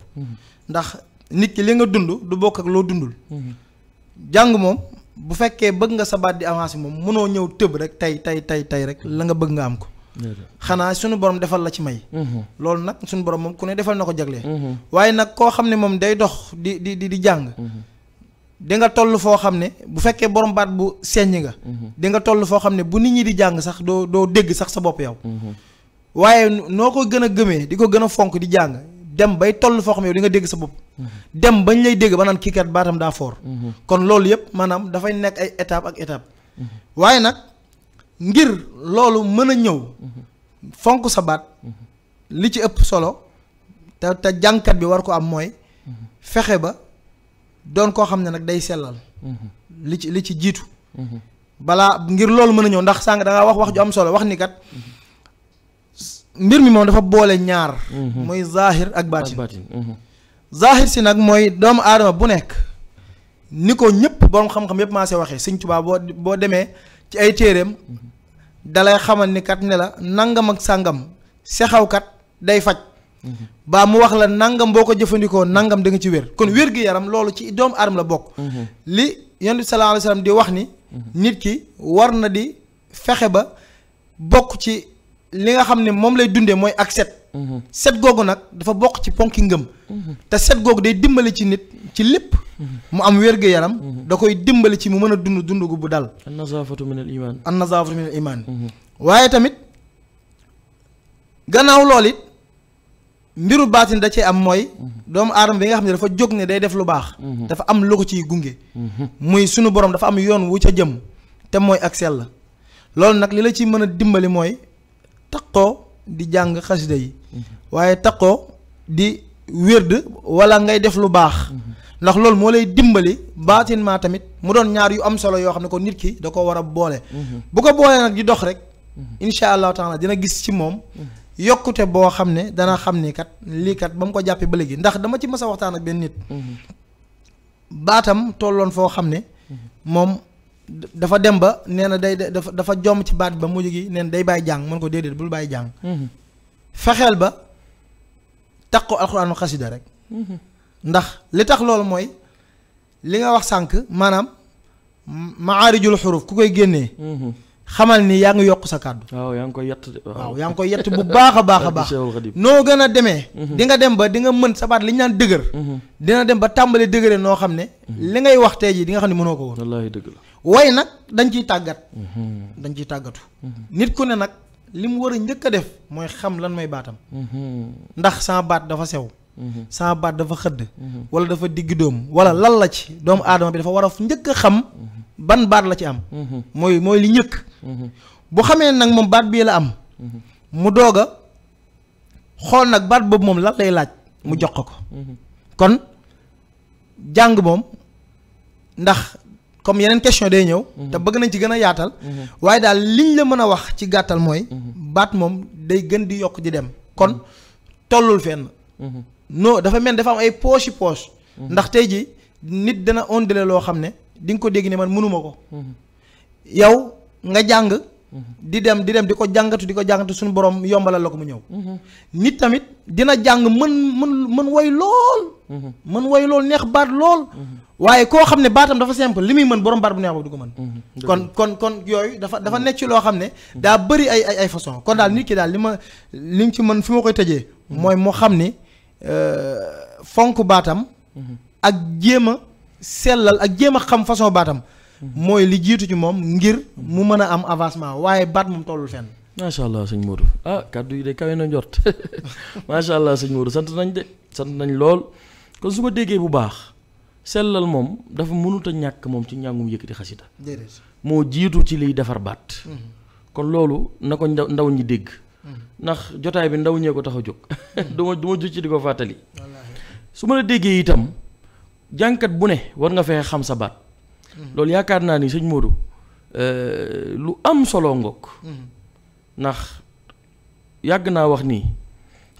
ndax nit ki li nga dund du bokk ak loo dundul jàng moom bu fekkee bëgg nga sa baat di avancé moom mënoo ñëw tëb rek tey rek la nga bëgg nga am ko xanaa suñu borom defal la ci may loolu nag suñu borom moom ku ne defal na ko jaglee waaye nag koo xam ne moom day dox di jàng di nga toll foo xam ne bu fekkee borom baat bu seññ nga di nga toll foo xam ne bu nit ñi di jàng sax doo dégg sax sa bopp yow waaye noo ko gën a gëmee di ko gën a fonk di jàng dem bay toll foo xam ne yow di nga dégg sa bopp dem bañ lay dégg ba naan kii kat baatam daa foor kon loolu yëpp maanaam dafay nekk ay étape ak étape waaye nag ngir loolu mën a ñëw fonk sa baat li ci ëpp solo te jàngkat bi war ko am mooy fexe ba doon koo xam ne nag day sellal li ci jiitu balaa ngir loolu mën a ñëw ndax sànq da ngaa wax ju am solo wax ni kat mbir mi moom dafa boole ñaar mooy zahir ak baatin zahir si nag mooy doomu aadama bu nekk ni ko ñëpp borom xam-xam yëpp maa see waxee Sëñ Tuubaa boo demee ci ay téeréem dalay xamal ni kat ne la nangam ak sàngam sexawkat day faj baa mu wax la nangam boo ko jëfandikoo nangam da nga ci wér kon wér gi yaram loolu ci doomu aadama la bokk li Yonent bi sallallahu alayhi wa sallam di wax ni nit ki war na di fexe ba bokk ci li nga xam ne moom lay dundee mooy ak set googu nag dafa bokk ci ponki ngëm te set googu day dimbali ci nit ci lépp mu am wér-gu-yaram da koy dimbali ci mu mën a dund gu bu dal an-nazaafatu min al-iman an-nazaafatu min al-iman waaye tamit gannaaw loolu it mbiru baatin da cee am mooy doomu aadama bi nga xam ne dafa jóg ne day def lu baax dafa am lu ko ciy gunge muy sunu borom dafa am yoon wu ca jëm te mooy ak sell la loolu nag li la ciy mën a dimbali mooy taqoo di jàng xasida yi waaye taqoo di wérd wala ngay def lu baax ndax loolu moo lay dimbali baatin maa tamit mu doon ñaar yu am solo yoo xam ne ko nit ki da ko war a boole bu ko boolee nag di dox rek insha allahu taala dina gis ci moom yokkute boo xam ne dana xam ni kat lii kat ba mu ko jàppee ba léegi ndax dama ci mës a waxtaan ak benn nit baatam tolloon foo xam ne moom dafa dem ba nee na dafa jomm ci baat ba mujj gi nee na day bàyyi jàng mën ko déedéet bul bàyyi jàng fexeel ba taqoo alxuraanu xasida rek ndax li tax loolu mooy li nga wax sànq maanaam maarijul xuruf ku koy génnee xamal ni yaa ngi yokk sa kàddu waaw yaa ngi koy yett waaw yaa ngi koy yett bu baax a baax a baax noo gën a demee di nga dem ba di nga mën sa baat li ñu naan dëgër dina dem ba tàmbali dëgëre noo xam ne li ngay wax tey jii di nga xam ne mënoo ko woon wallaahi dëgg la way nag dañ ciy tàggat dañ ciy tàggatu nit ku ne nag li mu war a njëkk a def mooy xam lan mooy baatam ndax sama baat dafa sew sama baat dafa xëdd wala dafa digg doom wala lan la ci doomu aadama bi dafa war a njëkk a xam ban baat la ci am mooy li njëkk bu xamee nag moom baat bii la am mu doog a xool nag baat boobu moom lan lay laaj mu jox ko kon jàng moom ndax comme yeneen question day ñëw te bëgg nañ ci gën a yaatal waaye daal liñ la mën a wax ci gàttal mooy baat moom day gën di yokk di dem kon tollul fenn non dafa mel dafa am ay poche ndax tey ji nit dana ondele loo xam ne di nga ko dégg ne man mënuma ko yow nga jàng di dem di ko jàngatu suñu borom yombalal la ko mu ñëw. nit tamit dina jàng mën woy lool. mën woy lool neex baat lool. waaye koo xam ne baatam dafa simple li muy mën borom baat bu neex boobu du ko mën. kon yooyu dafa nekk ci loo xam ne daa bëri ay façon kon daal nit ki daal li ci mën fi ma koy tëjee. mooy mu xam ni fonk baatam. ak jéem a sellal ak jéem a xam façon baatam. mooy li jiitu ci moom ngir mu mën a am avancement waaye baat moom tollul fenn. macha allah sëñ Modou kàddu yi de kawe na njort macha allah sëñ Modou sant nañ lool kon su ma déggee bu baax sellal moom dafa mënut a ñàkk moom ci njàngum yëkkati xasida moo jiitu ci liy defar baat. kon loolu na ko ndaw ñi dégg. ndax jotaay bi ndaw ñee ko tax a jóg. du ma jucc di ko fàttali. su ma la déggee itam jànkat bu ne war nga fexe xam sa baat. loolu yaakaar naa ni sëñ Modou lu am solo ngoog. ndax yàgg naa wax nii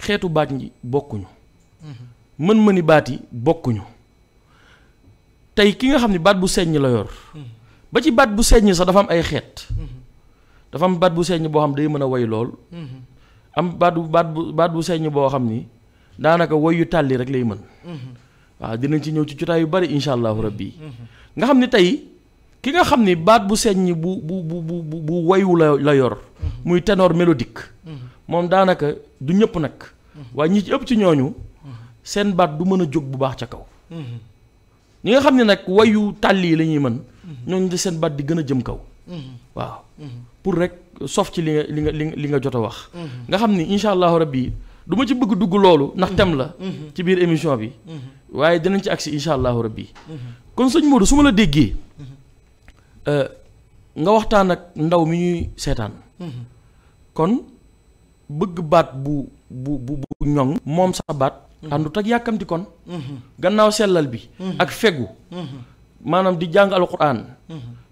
xeetu baat ñi bokkuñu. mën-mëni baat yi bokkuñu. tey ki nga xam ne baat bu seññ la yor. ba ci baat bu seññ sax dafa am ay xeet. dafa am baat bu seññ boo xam day mën a woy lool. am baat bu seññ boo xam ni daanaka woy yu tàlli rek lay mën. waaw dinañ ci ñëw ci jotaay yu bari incha allahu rabbi nga xam ni tey ki nga xam ni baat bu seññ bu woyu la yor. muy ténor mélodique. moom daanaka du ñëpp nag. waaye ñi ci ëpp ci ñooñu. seen baat du mën a jóg bu baax ca kaw. ñi nga xam ne nag woyu tàlli la ñuy mën. ñooñu di seen baat di gën a jëm kaw. waaw pour rek sof ci li nga jot a wax. nga xam ni incha allahu rabbi du ma ci bëgg dugg loolu ndax thème la. ci biir émission bi. waaye dinañ ci agsi incha allahu rabbi kon sëñ Modou su ma la déggee. nga waxtaan ak ndaw mi ñuy seetaan. kon bëgg baat bu ñoŋ moom sa baat. àndut ak yàkkamti kon. gannaaw sellal bi. ak fegu. maanaam di jàng alquran.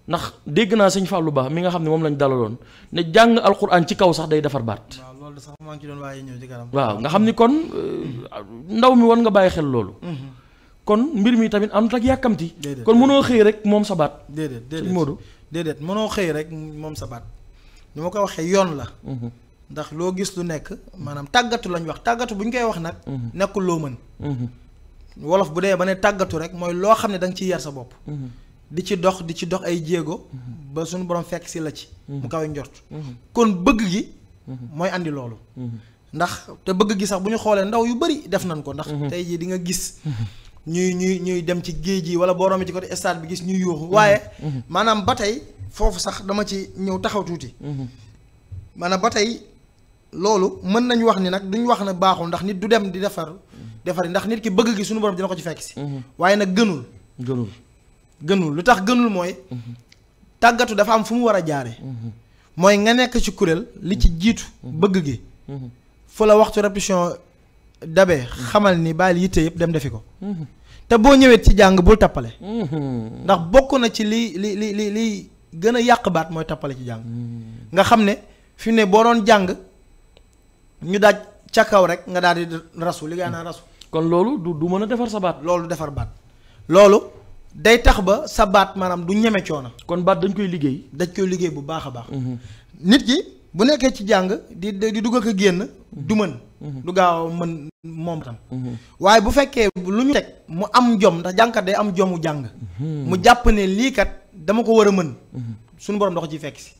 ndax dégg naa sëñ Fallou Ba mi nga xam ne moom lañ dalaloon ne jàng alquran ci kaw sax day defar baat. waaw loolu sax maa ngi ci doon waaye ñëw ci kanam. waaw nga xam ni kon ndaw mi war nga bàyyi xel loolu. kon mbir mi tamit àndut ak yàkkamti. kon mënoo xëy rek moom sa baat. sëñ Modou déedéet mënoo xëy rek moom sa baat ni ma ko waxee yoon la. ndax loo gis lu nekk maanaam tàggatu lañ wax tàggatu bu ñu koy wax nag. nekkul loo mën. wolof bu dee ba ne tàggatu rek mooy loo xam ne da nga ciy yar sa bopp. di ci dox ay jéego. ba suñu borom fekk si la ci. mu kawe njort. kon bëgg gi. mooy andi loolu. ndax te bëgg gi sax bu ñu xoolee ndaw yu bari def nañ ko ndax. tey jii di nga gis. ñuy dem ci géej gi wala boo romee ci côté stade bi gis ñuy yuuxu waaye. maanaam ba tey foofu sax dama ci ñëw taxaw tuuti. maanaam ba tey loolu mën nañu wax ni nag duñ wax ne baaxul ndax nit du dem di defari ndax nit ki bëgg gi suñu borom dina ko ci fekk si. waaye nag gënul lu tax gënul mooy. tàggatu dafa am fu mu war a jaare mooy nga nekk ci kuréel li ci jiitu bëgg gi. fu la waxtu répétition dabee xamal ni bàyyil yitte yëpp dem defi ko. te boo ñëwee ci jàng bul tappale. ndax bokk na ci li gën a yàq baat mooy tappale ci jàng. nga xam ne fi ne boo doon jàng ñu daaj ca kaw rek nga daal di rasu li nga naan rasu. kon loolu du mën a defar sa baat. loolu defar baat loolu day tax ba sa baat maanaam du ñeme coono. kon baat dañ koy liggéey bu baax a baax. nit ki bu nekkee ci jàng di dugg ak a génn du mën. du gaaw a mën moom tam. waaye bu fekkee lu ñu teg mu am jom ndax jàngkat day am jomu jàng. mu jàpp ne lii kat dama ko war a mën. suñu borom da ko ciy fekk si.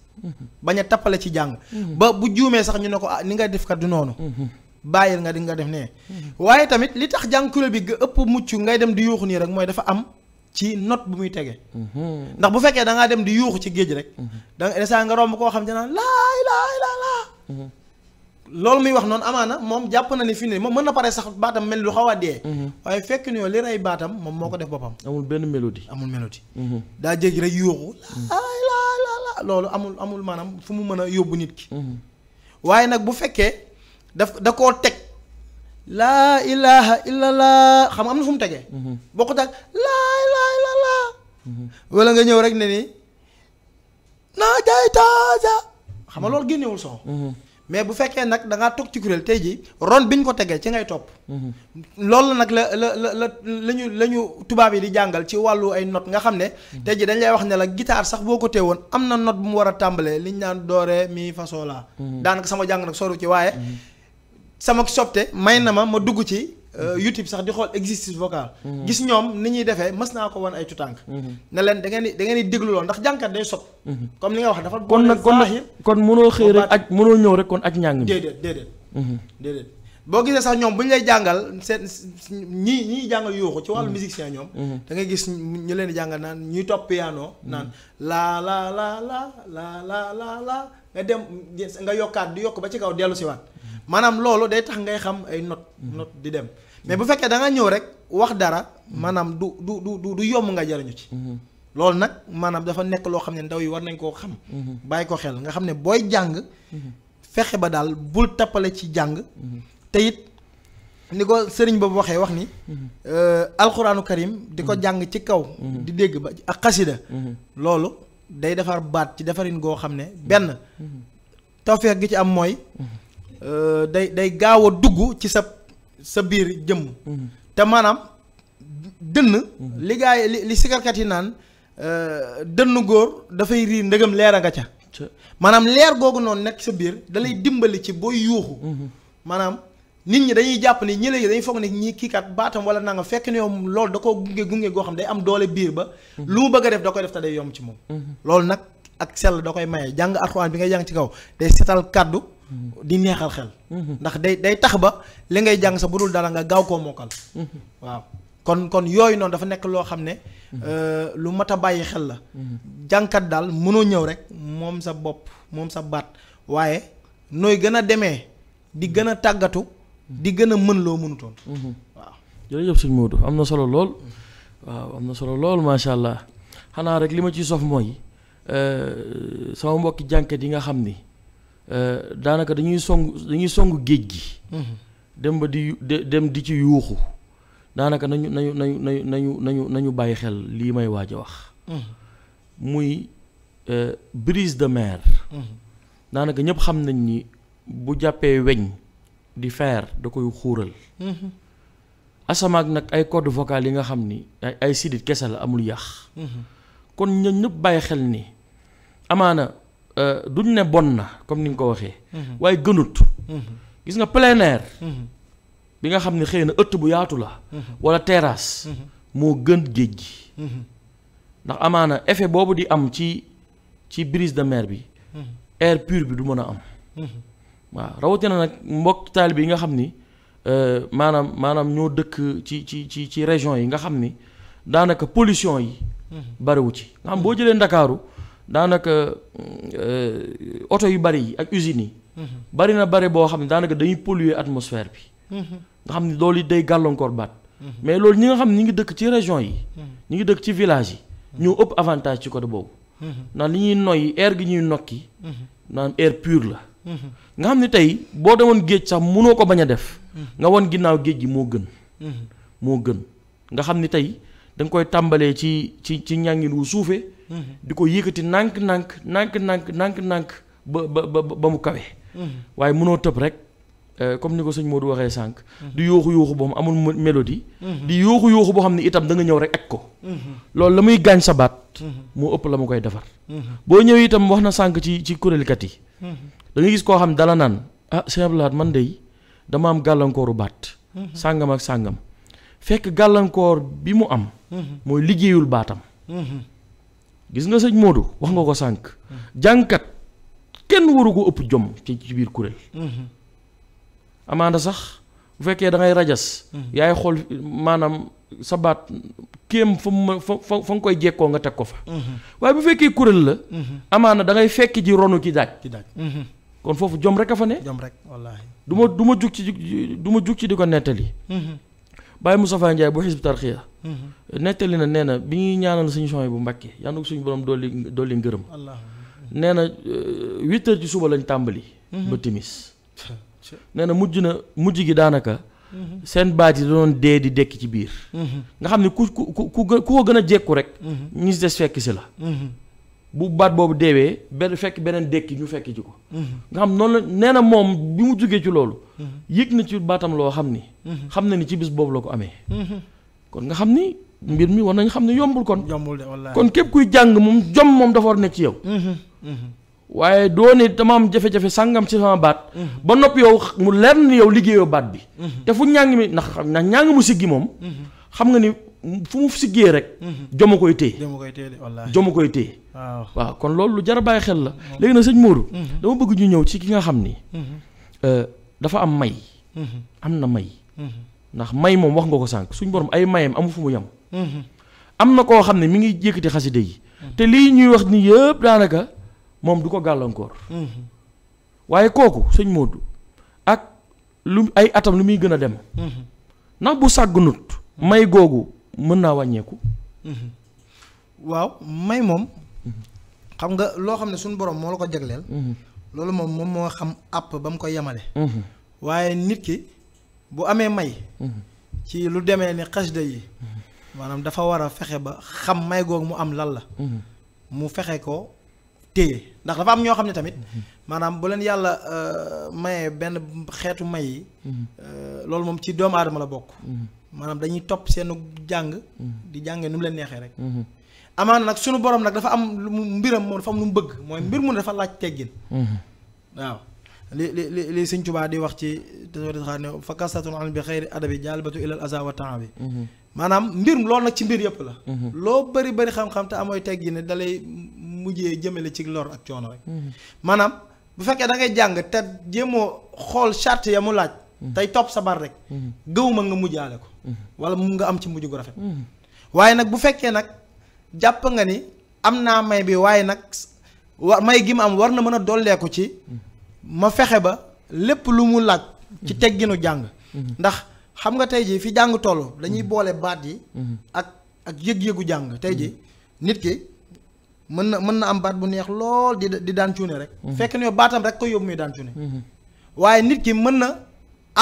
bañ a tappale ci jàng. ba bu juumee sax ñu ne ko ni nga def kat du noonu. bàyyil nga di nga def nee. waaye tamit li tax jàng kuréel bi nga ëpp mucc ngay dem di yuuxu nii rek mooy dafa am ci note bu muy tege. ndax bu fekkee da ngaa dem di yuuxu ci géej rek. da nga romb koo xam ne naan laa. loolu muy wax noonu amaana moom jàpp na ni fi ne moom mën na pare sax baatam mel lu xaw a dee. waaye fekk ni yow li rey baatam moom moo ko def boppam. amul benn mélodie. daa jéggi rek yuuxu. laa loolu amul maanaam fu mu mën a yóbbu nit ki. waaye nag bu fekkee da koo teg. laa ilaha illallah xam nga am na fu mu tegee. bokkut ak laa ilaha illallah. wala nga ñëw rek ne ni naa jaay taaja xam nga loolu génnewul son. mais bu fekkee nag da ngaa toog ci kuréel tey jii ron bi ñu ko tegee ci ngay topp. loolu nag la ñu tubaab yi di jàngal ci wàllu ay notes nga xam ne. tey jii dañ lay wax ne la guitare sax boo ko teewoon am na note bu mu war a tàmbalee li ñu naan doore mi fa sol la. daanaka sama jàng nag soru ci waaye. sama sopte may na ma dugg ci. YouTube sax di xool exercice vocal. gis ñoom ni ñuy defee mës naa ko wan ay tutànk. ne leen da ngeen di déglu lool ndax jànkat day sot. comme li nga wax dafa. kon mënoo xëy rek aj mënoo ñëw rek kon aj njàng mi. déedéet boo gisee sax ñoom bu ñu lay jàngal seen ñii jàngal yuuxu ci wàllu musicien ñoom. da ngay gis ñu leen di jàngal naan ñuy topp piano naan la nga dem nga yokkaat di yokk ba ci kaw dellu si waat maanaam loolu day tax ngay xam ay note di dem. mais bu fekkee da nga ñëw rek wax dara maanaam du yomb nga jariñu ci. loolu nag maanaam dafa nekk loo xam ne ndaw yi war nañ koo xam. bàyyi ko xel nga xam ne booy jàng. fexe ba daal bul tappale ci jàng. te it ni ko sëriñ boobu waxee wax ni. alxuraanu karim di ko jàng ci kaw. di dégg ba ak xasida. loolu day defar baat ci defarin goo xam ne benn. tawfeex gi ci am mooy. day gaaw a dugg ci sa biir jëmm. te maanaam dënn. li sikarkat yi naan dënn góor dafay riir ndëgam leer a nga ca. maanaam leer googu noonu nekk sa biir da lay dimbali ci booy yuuxu. maanaam nit ñi dañuy jàpp ni ñi léegi dañuy foog ne ñii kii kat baatam wala nanga fekk ne yow loolu da koo gunge goo xam day am doole biir ba. lu mu bëgg a def da koy def te day yomb ci moom. loolu nag ak sell da koy maye jàng alxuraan bi ngay jàng ci kaw day setal kàddu. di neexal xel. ndax day tax ba li ngay jàng sa bu dul dara nga gaaw koo mokkal. waaw kon yooyu noonu dafa nekk loo xam ne. lu mat a bàyyi xel la. jàngkat daal mënoo ñëw rek moom sa bopp moom sa baat waaye nooy gën a demee di gën a tàggatu. di gën a mën loo mënutoon. waaw jërëjëf sëñ Modou am na solo lool. waaw am na solo lool macha allah xanaa rek li ma ciy sof mooy sama mbokki jàngkat yi nga xam ni. daanaka dañuy song géej gi. dem ba dem di ci yuuxu daanaka nañu bàyyi xel lii may waaj a wax. muy brise de mer. daanaka ñëpp xam nañ ni bu jàppee weñ di fer da koy xuural. asamaak nag ay corde vocale yi nga xam ni ay sidit kese la amul yàq. kon ñun ñëpp bàyyi xel ni amaana. duñ ne bon na comme ni nga ko waxee. waaye gënut. gis nga plein air. bi nga xam ne xëy na ëtt bu yaatu la. wala terrasse. moo gën géej gi. ndax amaana effet boobu di am ci brise de mer bi. air pur bi du mën a am. waaw rawatina nag mbokk taalibe yi nga xam ni maanaam ñoo dëkk ci région yi nga xam ni daanaka pollution yi. bariwu ci nga xam boo jëlee Ndakaaru. daanaka oto yu bari yi ak usines yi. bari na bari boo xam ne daanaka dañuy polluer atmosphère bi. nga xam ne loolu day gàllankoor baat. mais loolu ñi nga xam ne ñi ngi dëkk ci région yi. ñi ngi dëkk ci village yi. ñoo ëpp avantage ci côté boobu. ndax li ñuy noyyi air gi ñuy nokki. naan air pur la. nga xam ne tey boo demoon géej sax mënoo ko bañ a def. nga won ginnaaw géej gi moo gën. moo gën nga xam ni tey da nga koy tàmbalee ci njàngin wu suufee. di ko yëkkati nànk ba mu kawe. waaye mënoo tëb rek comme ni ko sëñ Modou waxee sànq. di yooxu boo mu amul mélodie. di yooxu boo xam ne itam da nga ñëw rek ak ko. loolu la muy gaañ sa baat. moo ëpp la ma koy defar. boo ñëwee itam wax na sànq ci kuréelkat yi. da nga gis koo xam ne dala naan sëñ Abdoulaye man de dama am gàllankooru baat. sàngam ak sàngam fekk gàllankoor bi mu am. mooy liggéeyul baatam. gis nga sëñ Modou wax nga ko sànq. jàngkat kenn waru ko ëpp jom ci biir kuréel. amaana sax bu fekkee da ngay rajas. yaay xool maanaam sa baat kéem fa nga koy jekkoo nga teg ko fa. waaye bu fekkee kuréel la. amaana da ngay fekk ji ronu ki daaj. kon foofu jom rek a fa ne. jom rek wallaahi. du ma jug ci di ko nettali. Baye Moustapha Ndiaye bu Hizbut Tarqiyyah nettali na nee na bi ñuy ñaanal suñu son bu Mbàkke yal na ko suñu borom dolli ngërëm. nee na 8h ci suba lañ tàmbali. ba timis nee na mujj gi daanaka. seen baat yi doon dee di dekki ci biir. nga xam ne ku ko gën a jekku rek. ñi si des fekk si la. bu baat boobu deewee benn fekk beneen dekki ñu fekk ci ko nga xam noonu la nee na moom bi mu jógee ci loolu yëg na ci baatam loo xam ni xam na ni ci bis boobu la ko amee kon nga xam ni mbir mi war nañ xam ne yombul kon yombul de wallaahi kon képp kuy jàng moom jom moom dafa war nekk ci yow waaye doo ne dama am jafe-jafe sàngam ci sama baat ba noppi yow mu leer ni yow liggéeyoo baat bi te fu ñàng mi ndax ñàng mu siggi moom xam nga ni fu mu siggee rek joma koy téye joma koy téye waaw kon loolu lu jar a bàyyi xel la léegi nag sëñ Modou dama bëgg ñu ñëw ci ki nga xam ni dafa am may am na may ndax may moom wax nga ko sànq suñ borom ay mayam amu fu mu yem am na koo xam ne mi ngi yëkkati xaside yi te lii ñuy wax ni yëpp daanaka moom du ko gàllankoor waaye kooku sëñ Modou ak lu ay atam lu muy gën a dem ndax bu sàggunut may googu mën naa wàññeeku waaw may moom xam nga loo xam ne suñu borom moo la ko jagleel loolu moom moo xam àpp ba mu koy yemale waaye nit ki bu amee may ci lu demee ni xasida yi maanaam dafa war a fexe ba xam may googu mu am lan la mu fexe ko téye ndax dafa am ñoo xam ne tamit maanaam bu leen yàlla mayee benn xeetu may yi loolu moom ci doomu aadama la bokk maanaam dañuy topp seen jàng di jàngee nu mu leen neexee rek amaana nag sunu borom nag dafa am lu mu mbiram moom dafa am lu mu bëgg mooy mbir mu ne dafa laaj teggin waaw li Sëñ Tuubaa di wax ci xaar ne fa kasatun an bi xayri adabi jaalibatu ilal aza wa temps bi maanaam mbir loolu nag ci mbir yëpp la loo bari xam-xam te amooy teggin ne dalay mujjee jëmale ci lor ak coono rek maanaam bu fekkee da ngay jàng te jéemoo xool charte ya mu laaj tey topp sa bar rek gëwuma nga mujjaale ko wala mu nga am ci mujj gu rafet waaye nag bu fekkee nag jàpp nga ni am naa may bi waaye nag may gi ma am war na mën a dolleeku ci ma fexe ba lépp lu mu laaj ci tegginu jàng ndax xam nga tey jii fi jàng toll dañuy boole baat yi ak yëg-yëgu jàng tey jii nit ki mën na am baat bu neex lool di daan cuune rek fekk ne baatam rek ko yóbbu muy daan cuune waaye nit ki mën na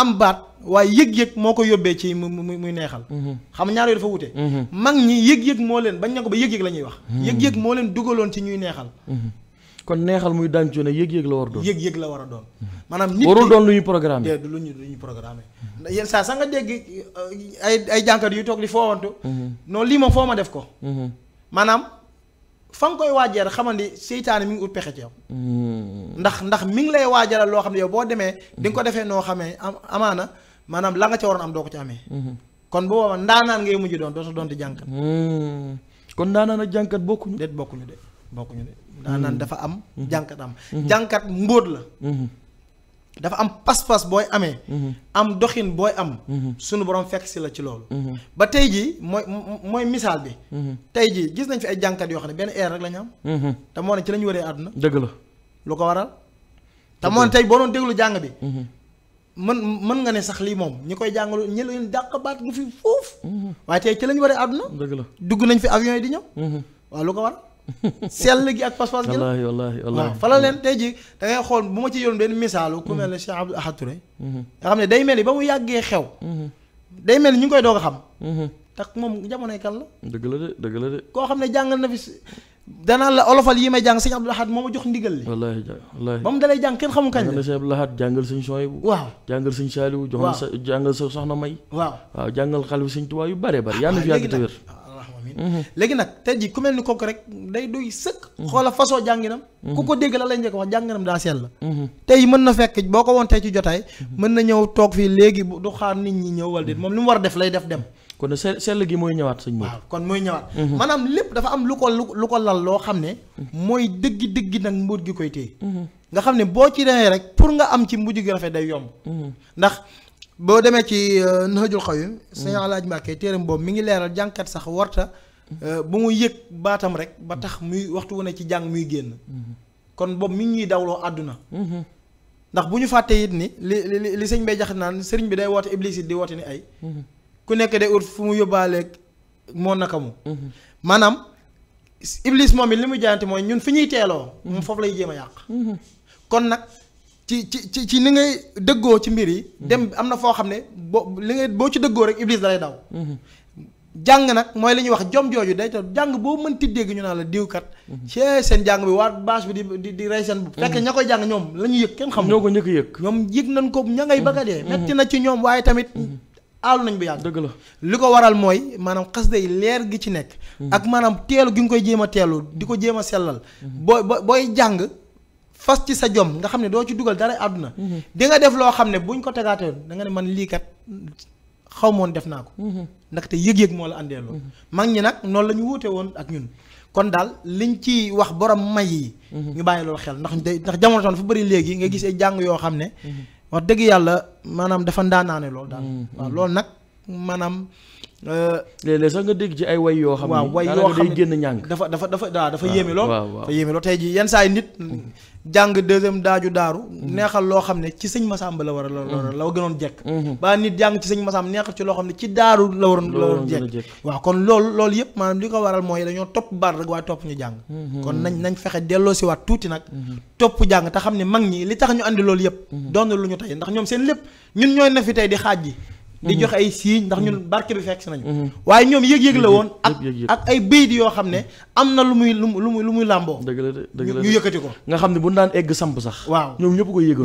am baat waaye yëg-yëg moo ko yóbbee ci muy neexal xam ñaar yooyu dafa wute mag ñi yëg-yëg moo leen bañ na ko ba yëg-yëg la ñuy wax yëg-yëg moo leen dugaloon ci ñuy neexal kon neexal muy daan cuune yëg-yëg la war a doon yëg-yëg la war a doon maanaam nit warul doon lu ñuy programme du lu ñuy programme yenn saa sax nga dégg ay jànkat yu toog di foowantu noonu lii moom foo ma def ko maanaam fa nga koy waajal xamandi seytaane mi ngi ut pexe ci yow ndax mi ngi lay waajalal loo xam ne yow boo demee di nga ko defee noo xamee amaana maanaam la nga ca waroon am doo ko ci amee kon bu boobaa ndaanaan ngay mujj doon dootu doon di jànkat kon ndaanaan ak jànkat bokkuñu bokkuñu de ndaanaan dafa am jànkat am jànkat mbóot la dafa am pas-pas booy amee am doxin booy am sunu borom fekk si la ci loolu ba tey jii mooy misaal bi tey jii gis nañ fi ay jànkat yoo xam ne benn air rek la ñu am te moo ne ci la ñu waree àdduna dëgg la lu ko waral te moo ne tey boo doon déglu jàng bi mën nga ne sax lii moom ñi koy jàngalu ñi leen dàq baat gu fi foofu waaye tey ci la ñu waree àdduna dëgg la dugg nañ fi avion yi di ñëw waaw lu ko waral sell gi ak pas-pas gi la wallaahi waaw fa la leen tey jii da ngay xool bu ma ci yoon benn misaalu ku mel ne Cheikh Abdou Ahad Touré nga xam ne day mel ni ba mu yàggee xew day mel ni ñu ngi koy doog a xam tax moom jamonoy kan la dëgg la de koo xam ne jàngal na fi danaa la olofal yi may jàng sëñ Abdou Ahad moo ma jox ndigal li wallaahi ba mu dalay jàng kenn xamul kañ la sëñ Abdou Ahad jàngal sëñ Souhaïbou waaw jàngal sëñ Saliou jox na jàngal sa soxna May waaw jàngal xalifa sëñ Tuubaa yu bare bare yàlla na fi yàgg te wér léegi nag tey jii ku mel ni kooku rek day doy sëkk xoola façon jànginam ku ko dégg la lay njëkk wax jànginam daa sell la tey mën na fekk boo ko woon tey ci jotaay mën na ñëw toog fii léegi du xaar nit ñi ñëw wala déet moom li mu war a def lay def dem kon sell gi mooy ñëwaat sëñ waaw kon mooy ñëwaat maanaam lépp dafa am lu ko lal loo xam ne mooy dëggi nag mbóot gi koy téye nga xam ne boo ci demee rek pour nga am ci mujj gi rafet day yomb ndax boo demee ci Nahjul Qadim sëñ Alaaji Mbàkke téeram boobu mi ngi leeral jànkat sax warta bu mu yëg baatam rek ba tax muy waxtu wu ne ci jàng muy génn kon boobu mi ngi ñuy dawloo àdduna ndax bu ñu fàttee it ni li sëñ bay jaxat naan sëriñ bi day woote iblis it di woote ni ay ku nekk day ut fu mu yóbbaaleeg moo naka mu maanaam iblis moom it li muy jaayante mooy ñun fi ñuy teeloo moom foofu lay jéem a yàq kon nag ci ni ngay dëggoo ci mbir yi dem am na foo xam ne boo ci dëggoo rek iblis da lay daw jàng nag mooy li ñuy wax jom jooju day tax jàng boo mënti dégg ñu naan la diwkat cee seen jàng bi waa bâche bi di rey seen bopp fekk ña koy jàng ñoom la ñu yëg kenn xam ñoo ko njëkk yëg ñoom yëg nañ ko ña ngay bëgg a dee metti na ci ñoom waaye tamit aalu nañ bu yàgg dëgg la li ko waral mooy maanaam xasida yi leer gi ci nekk ak maanaam teelu gi nga koy jéem a teelu di ko jéem a sellal booy jàng fas ci sa jom nga xam ne doo ci dugal dara àdduna di nga def loo xam ne buñ ko tegaatee da nga ne man lii kat xaw moon def naa ko ndaxte yëg-yëg moo la àndee loolu mag ñi nag noonu la ñu wuute woon ak ñun kon daal liñ ci wax borom may yi ñu bàyyi loolu xel ndax jamono toon fa bëri léegi nga gis ay jàng yoo xam ne wax dëgg yàlla maanaam dafa ndaanaane loolu daal waaw loolu nag maanaam léeg-léeg sax nga dégg ci ay way yoo xam ne waaw way yoo xam day génn ñàng dafa yéeme lool dafa yéeme lool tey ji yenn saa yi nit jàng deuxième daaju daaru neexal loo xam ne ci sëñ Masamba la war a la gënoon jekk ba nit jàng ci sëñ Masamba neexal ci loo xam ne ci daaru la waroon jekk waaw kon loolu yëpp maanaam li ko waral mooy dañoo topp baat rek waaye topp ñu jàng kon nañ fexe delloo si waat tuuti nag topp jàng te xam ne mag ñi li tax ñu andi loolu yëpp doon lu ñu tey ndax ñoom seen lépp ñun ñooy ne fi tey di xaaj ji di joxe ay siiñ ndax ñun barke bi fekk si nañu waaye ñoom yëg-yëg la woon ak ay bayit yoo xam ne am na lu muy làmboo dëgg la ñu yëkkati ko nga xam ne bu daan egg samp sax waaw ñoom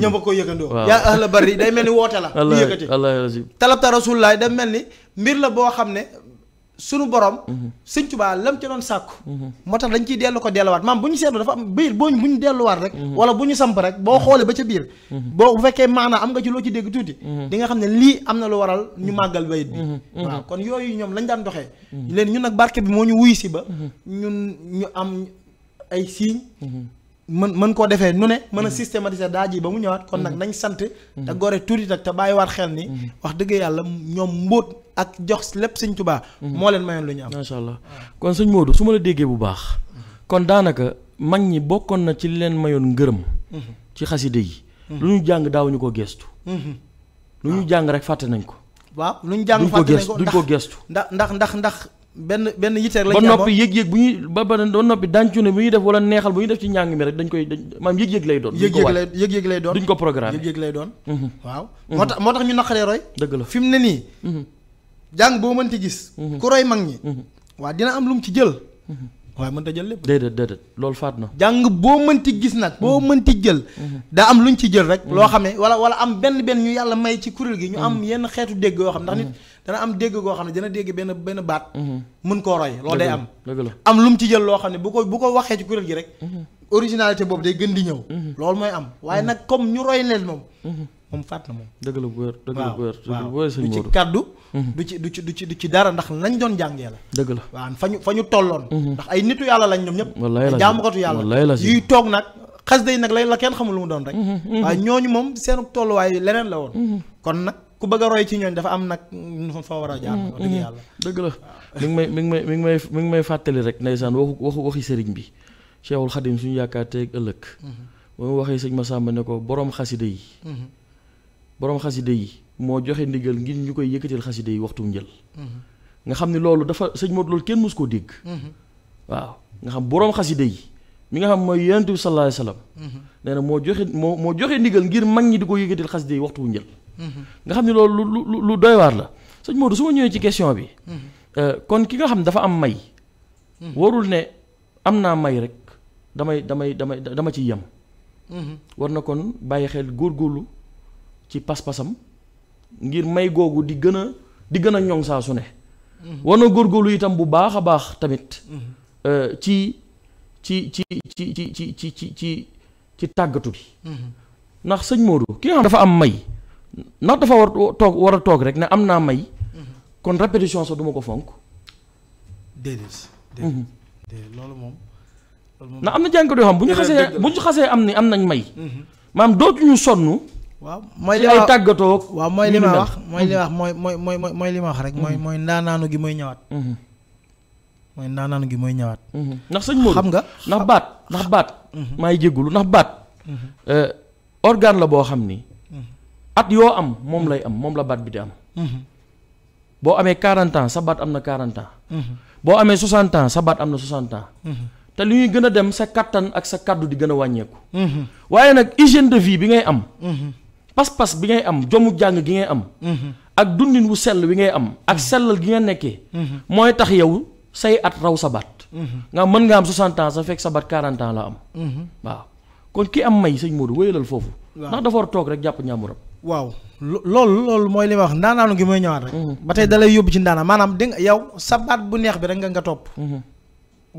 ñëpp koy yëgandoo yaa ahla bari day mel ni woote la ñu yëkkati talabta rasulullah day mel ni mbir la boo xam ne sunu borom sëñ Tuubaa lam ci doon sàkku moo tax dañ ciy delluwaat maam bu ñu seetlu dafa am biir bu ñu delluwaat rek wala bu ñu samp rek boo xoolee ba ca biir boo bu fekkee maanaam am nga ci loo ci dégg tuuti di nga xam ne lii am na lu waral ñu màggal bayit bi waaw kon yooyu ñoom lañ daan doxee leen ñun nag barke bi moo ñu wuy si ba ñu am ay signes mën koo defee nu ne mën a systématiser daa ji ba mu ñëwaat kon nag nañ sant te gore tuuti nag te bàyyiwaat xel ni wax dëgg yàlla ñoom mbóot ak jox lépp sëñ Tuubaa moo leen mayoon lu ñu am macha allah kon sëñ Modou su ma la déggee bu baax kon daanaka mag ñi bokkoon na ci li leen mayoon ngërëm ci xaside yi lu ñu jàng daawuñu ko gestu lu ñu jàng rek fàtte nañ ko waaw lu ñu jàng fàtte nañ ko duñ ko gestu ndax benn yitteeg lañ ba noppi yëg-yëg bu ñuy ba noppi dàncu ne bu ñuy def wala neexal bu ñuy def ci njàng mi rek maam yëg-yëg lay doon yëg-yëg lay doon duñ ko programme yëg-yëg lay doon waaw moo tax ñu naqaree roy dëgg la fi mu ne nii jàng boo mënti gis ku roy mag ñi waaw dina am lu mu ci jël waaye mënta jël lépp déedéet loolu faat na jàng boo mënti gis nag boo mënti jël daa am luñ ci jël rek loo xam ne wala am benn ñu yàlla may ci kuréel gi ñu am yenn xeetu dégg yoo xam ndax nit dana am dégg goo xam ne dina dégg benn baat mën koo roy loolu day am lu mu ci jël loo xam ne bu ko waxee ci kuréel gi rek originalité boobu day gën di ñëw loolu mooy am waaye nag comme ñu roy leen moom faat na moom dëgg la bu wér du ci kàddu du ci dara ndax lañ doon jàngee la dëgg la waaw fa ñu tolloon ndax ay nitu yàlla lañ ñoom ñëpp wallaay la jaamukatu yàlla yuy toog nag xasida yi nag la kenn xamul lu mu doon rek waaye ñooñu moom seen tolluwaay leneen la woon kon nag ku bëgg a roy ci ñooñ dafa am nag fa war a jaar wax dëgg yàlla dëgg la mi ngi may fàttali rek ndeysaan waxi sëriñ bi Cheikhul Khadim suñu yaakaar teeg ëllëg ba mu waxee sëñ Massamba ne ko borom xasida yi moo joxe ndigal ngir ñu koy yëkkatil xasida yi waxtu njël nga xam ne loolu dafa sëñ Modou loolu kenn mësu koo dégg waaw nga xam borom xasida yi mi nga xam mooy Yonent bi sallallahu alayhi wasallam nee na moo joxe ndigal ngir mag ñi di ko yëkkatil xasida yi waxtu njël nga xam ne loolu lu doy waar la sëñ Modou su ma ñëwee ci question bi kon ki nga xam dafa am may warul ne am naa may rek dama ci yem war na kon bàyyi xel góorgóorlu ci pas-pasam ngir may googu di gën a ñoŋ saa su ne war na góorgóorlu itam bu baax a baax tamit ci tàggatu bi ndax sëñ Modou ki nga xam dafa am may ndax dafa war a toog rek ne am naa may kon répétition sax duma ko fonk déedéet loolu moom ndax am na jàngat yoo xam bu ñu xasee am nañ may maam dootuñu sonn waaw mooy li ay tàggatoo waaw mooy li ma wax mooy li ma wax rek mooy ndaanaanu gi mooy ñëwaat mooy ndaanaanu gi mooy ñëwaat ndax sëñ Modou xam nga ndax baat maay jéggulu ndax baat organe la boo xam ni at yoo am moom lay am moom la baat bi di am boo amee 40 ans sa baat am na 40 ans boo amee 60 ans sa baat am na 60 ans te li ñuy gën a dem sa kattan ak sa kàddu di gën a wàññeeku waaye nag hygiène de vie bi ngay am pas-pas bi ngay am jomu jàng gi ngay am ak dundin wu sell wi ngay am ak sellal gi nga nekkee mooy tax yow say at raw sa baat nga mën nga am 60 ans sa fekk sa baat 40 ans la am waaw kon ki am may sëñ Modou wéyalal foofu ndax dafa war toog rek jàpp ñàmburam waaw loolu mooy li ma wax ndaanaanu gi mooy ñëwaat rek ba tey dalay yóbbu ci ndaanaan maanaam di nga yow sa baat bu neex bi rek nga topp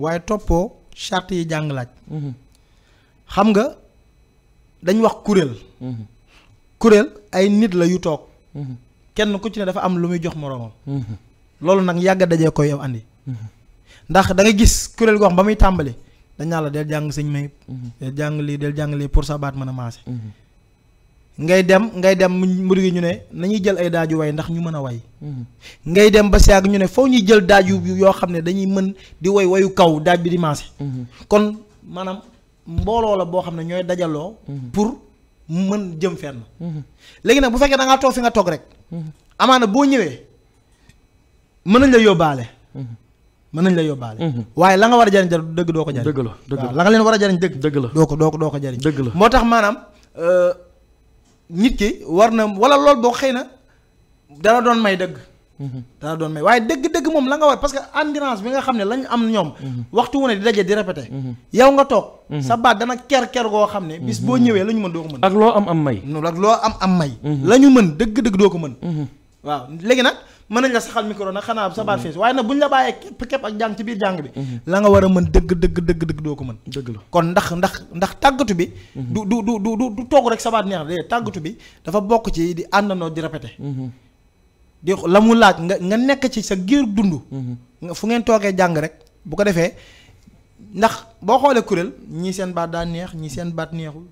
waaye toppoo charte yi jàng laaj xam nga dañ wax kuréel ay nit la yu toog kenn ku ci ne dafa am lu muy jox moroomam loolu nag yàgg dajee koy yow andi ndax da nga gis kuréel goo xam ba muy tàmbali dañ naa la del jàng sëñ Mayib del jàng lii pour sa baat mën a maase ngay dem mu gi ñu ne nañuy jël ay daaju way ndax ñu mën a way ngay dem ba siyaag ñu ne foo ñuy jël daaju yoo xam ne dañuy mën di way wayu kaw daaj bi di maase kon maanaam mbooloo la boo xam ne ñooy dajaloo pour mën jëm fenn léegi nag bu fekkee da ngaa toog fi nga toog rek amaana boo ñëwee mën nañ la yóbbaale waaye la nga war a jariñ dëgg doo ko jariñ dëgg la waaw la nga leen war a jariñ dëgg la doo ko jariñ dëgg la moo tax maanaam nit ki war na wala lool boo xëy na dana doon may dëgg waaye dëgg moom la nga war parce que endurance bi nga xam ne lañ am ñoom waxtu wu ne di daje di répété yow nga toog sa baat dana ker goo xam ne bis boo ñëwee la ñu mën doo ko mën ak loo am may ak loo am may la ñu mën dëgg doo ko mën waaw léegi nag mën nañ la saxal micro nag xanaa sa baat fees waaye nag bu ñu la bàyyee képp ak jàng ci biir jàng bi la nga war a mën dëgg doo ko mën dëgg la kon ndax tàggatu bi du toog rek sa baat neex de tàggatu bi dafa bokk ci di àndandoo di répété di la mu laaj nga nekk ci sa giir dund fu ngeen toogee jàng rek bu ko defee ndax boo xoolee kuréel ñii seen baat daa neex ñii seen baat neexul